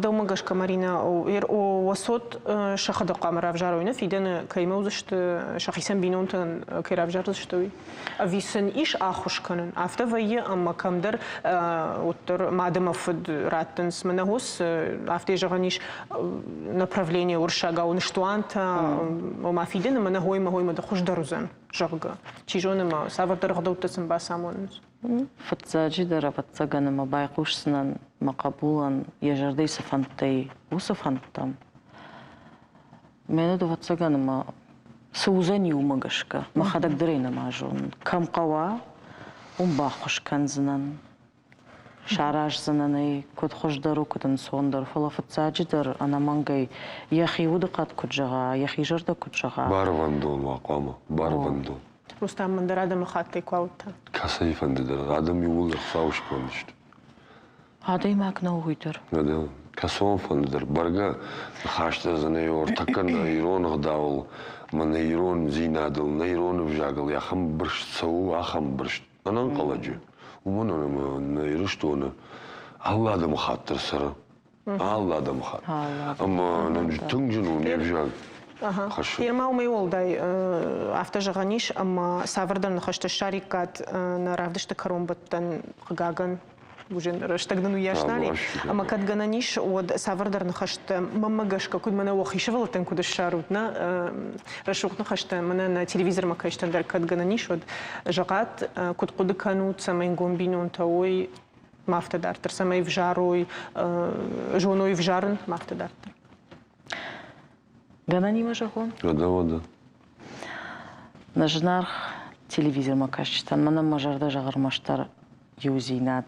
Дӕумӕ гӕсгӕ, Марина, уӕ цот сӕхӕдӕг хъуамӕ равзарой, нӕ фидӕны кӕимӕ уыдзысты, сӕхицӕн бинонтӕн кӕй равзардзысты, уый? Ӕви сын ис ӕххуыс кӕнын? Афтӕ вӕййы, ӕмӕ кӕмдӕр уӕддӕр мад ӕмӕ фыд раттынц мӕнӕ хос, афтӕ зӕгъӕн ис, направление уырыссагау ныстуантӕ, ома фидӕны мӕнӕ хоймӕ хоймӕ хуыздӕр уыдзӕн, зӕгъгӕ. Чи зоны ма цавӕрдӕр ӕгъдӕуттӕ сын бацамонынц. Фыццаджыдӕр, ӕвӕццӕгӕн, ӕмӕ байхъусдзынӕн мӕ хъӕбулӕн йӕ зӕрдӕйы цы фӕндтӕ и, уыцы фӕндтӕм. Мӕнӕ ӕвӕццӕгӕн, ӕмӕ цы уыдзӕни, уымӕ гӕсгӕ. Мӕхӕдӕг дӕр ӕй нӕма зонын. Кӕм хъӕуа, уым баххуыс кӕндзынӕн. Сараздзынӕн ӕй, куыд хуыздӕр у, куыд ӕнцондӕр, фӕлӕ фыццаджыдӕр ӕнӕмӕнгӕй йӕхи удыхъӕд куыд зӕгъа, йӕхи зӕрдӕ куыд зӕгъа. Барвӕндон уа хъуамӕ, барвӕндон. Рустам мын дӕр адӕмыхаттӕй куы ауыдта. Кӕцӕйфӕнды дӕр адӕм иууылдӕр Хуыцауы сконд сты. Адӕймаг нӕу уый дӕр. Кӕцон фӕнды дӕр бӕргӕ ныхӕстӕ дзы нӕ ӕртӕккӕ нӕ ирон ӕгъдауыл ӕмӕ нӕ ирондзинадыл, нӕ ирон ӕвзагыл ахӕм бырст цӕуы, ахӕм бырст ӕнӕнхъӕлӕджы. Уымӕн ӕмӕ нӕ Ирыстоны алы адӕмыхатт дӕр цӕры. Алы адӕмыхатт. Ӕмӕ нын тынг зын у не взаг хӕссын. Ма уымӕй уӕлдай афтӕ зӕгъӕн ис, ӕмӕ цавӕрдӕр ныхӕстӕ ссариккат нӕ равдысты кӕронбӕттӕн, хъыгагӕн, уже рӕстӕг нын уыйас нал и. Ӕмӕ кӕд гӕнӕн ис, уӕд цавӕрдӕр ныхӕстӕ мӕнмӕ гӕсгӕ, куыд мӕнӕ уӕхи сывӕллӕттӕн куыд ссарут, нӕ рӕсугъд ныхӕстӕ мӕнӕ нӕ телевизормӕ кӕстӕн дӕр кӕд гӕнӕн ис, уӕд зӕгъат, куыд хъуыды кӕнут, цӕмӕй нгом бинонтӕ уой, ма афтӕ дарддӕр, цӕмӕй взарой, зоной взарын, ма афтӕ дарддӕр. Гӕнӕнимӕ зӕгъон? Уӕдӕ, уӕдӕ. Нӕ зынаргъ телевизормӕ кӕсджытӕн мӕнӕн мӕ зӕрдӕ зӕгъы ӕрмӕстдӕр иудзинад.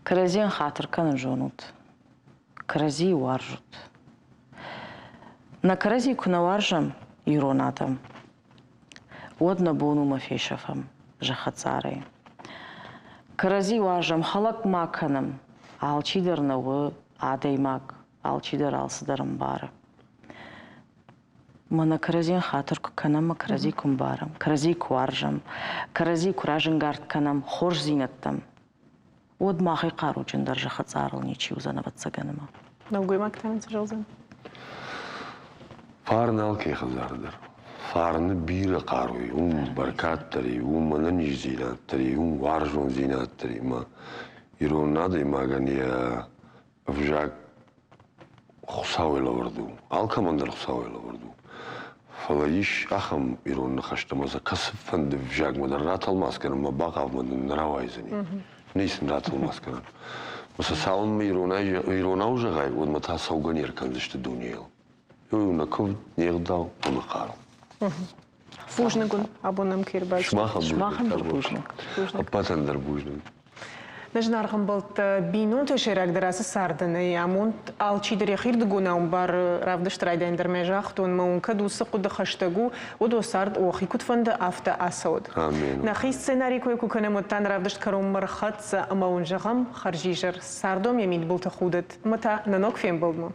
Кӕрӕдзийӕн хатыр кӕнын зонут, кӕрӕдзийы уарзут. Нӕ кӕрӕдзи куы нӕ уарзӕм, ирон адӕм, уӕд нӕ бон у мӕ фесӕфӕм зӕххы цъарӕй. Кӕрӕдзи уарзӕм, хӕлӕг ма кӕнӕм. Алчидӕр нӕ у адӕймаг, алчидӕр алцыдӕр ӕмбары. Мӕнӕ кӕрӕдзийӕн хатыр куы кӕнӕм ӕмӕ кӕрӕдзи куы ӕмбарӕм, кӕрӕдзи куы уарзӕм, кӕрӕдзи куы разӕнгард кӕнӕм хорздзинӕдтӕм, уӕд махӕй хъаруджындӕр зӕххы цъарыл ничи уыдзӕн, ӕвӕццӕгӕн ӕмӕ. Нӕлгоймаг та нын цы зӕгъдзӕн? Фарн алкӕй хӕдзары дӕр. Фарны бирӕ хъару и, уым бӕркад дӕр и, уым ӕнӕниздзинад дӕр и, уым уарзондзинад дӕр и. Мӕ ирон адӕймагӕн йӕ ӕвзаг Хуыцауӕй лӕвӕрд у. Алкӕмӕн дӕр Хуыцауӕй лӕвӕрд у. Фӕлӕ ис ахӕм ирон ныхӕстӕ ӕмӕ сӕ кӕцыфӕнды взагмӕ дӕр ратӕлмац кӕнынмӕ бахъавмӕ дын нӕ рауайдзӕни. Нӕй сын ратӕлмац кӕнӕн. Ӕмӕ сӕ цалынмӕ иронау зӕгъай, уӕдмӕ та цӕугӕ не ркӕндзысты дунейыл. Уый у нӕ куывд, не гъдау ӕмӕ хъару. Бузныг уын, абон нӕм кӕй ӕрбацыдыстут. Сымахӕн дӕр бузныг. Ӕппӕтӕн дӕр бузныг. Нӕ зынаргъ ӕмбӕлттӕ, бинонты сӕйрагдӕр ацы царды нӕй амонд. Алчидӕр йӕхирдыгонау ӕмбары равдысты райдайӕн дӕр мӕ загътон, мӕ уын кӕд уыцы хъуыды хӕстӕг у, уӕд уӕ цард уӕхи куыд фӕнды, афтӕ ацӕуӕд. Нӕхи сценарий кой куы кӕнӕм, уӕд та нӕ равдыст кӕронмӕ рхӕццӕ ӕмӕ уын зӕгъӕм, хӕрзизӕр, цардом йӕ мидбылты худӕд ӕмӕ та нӕ ног фембӕлдмӕ.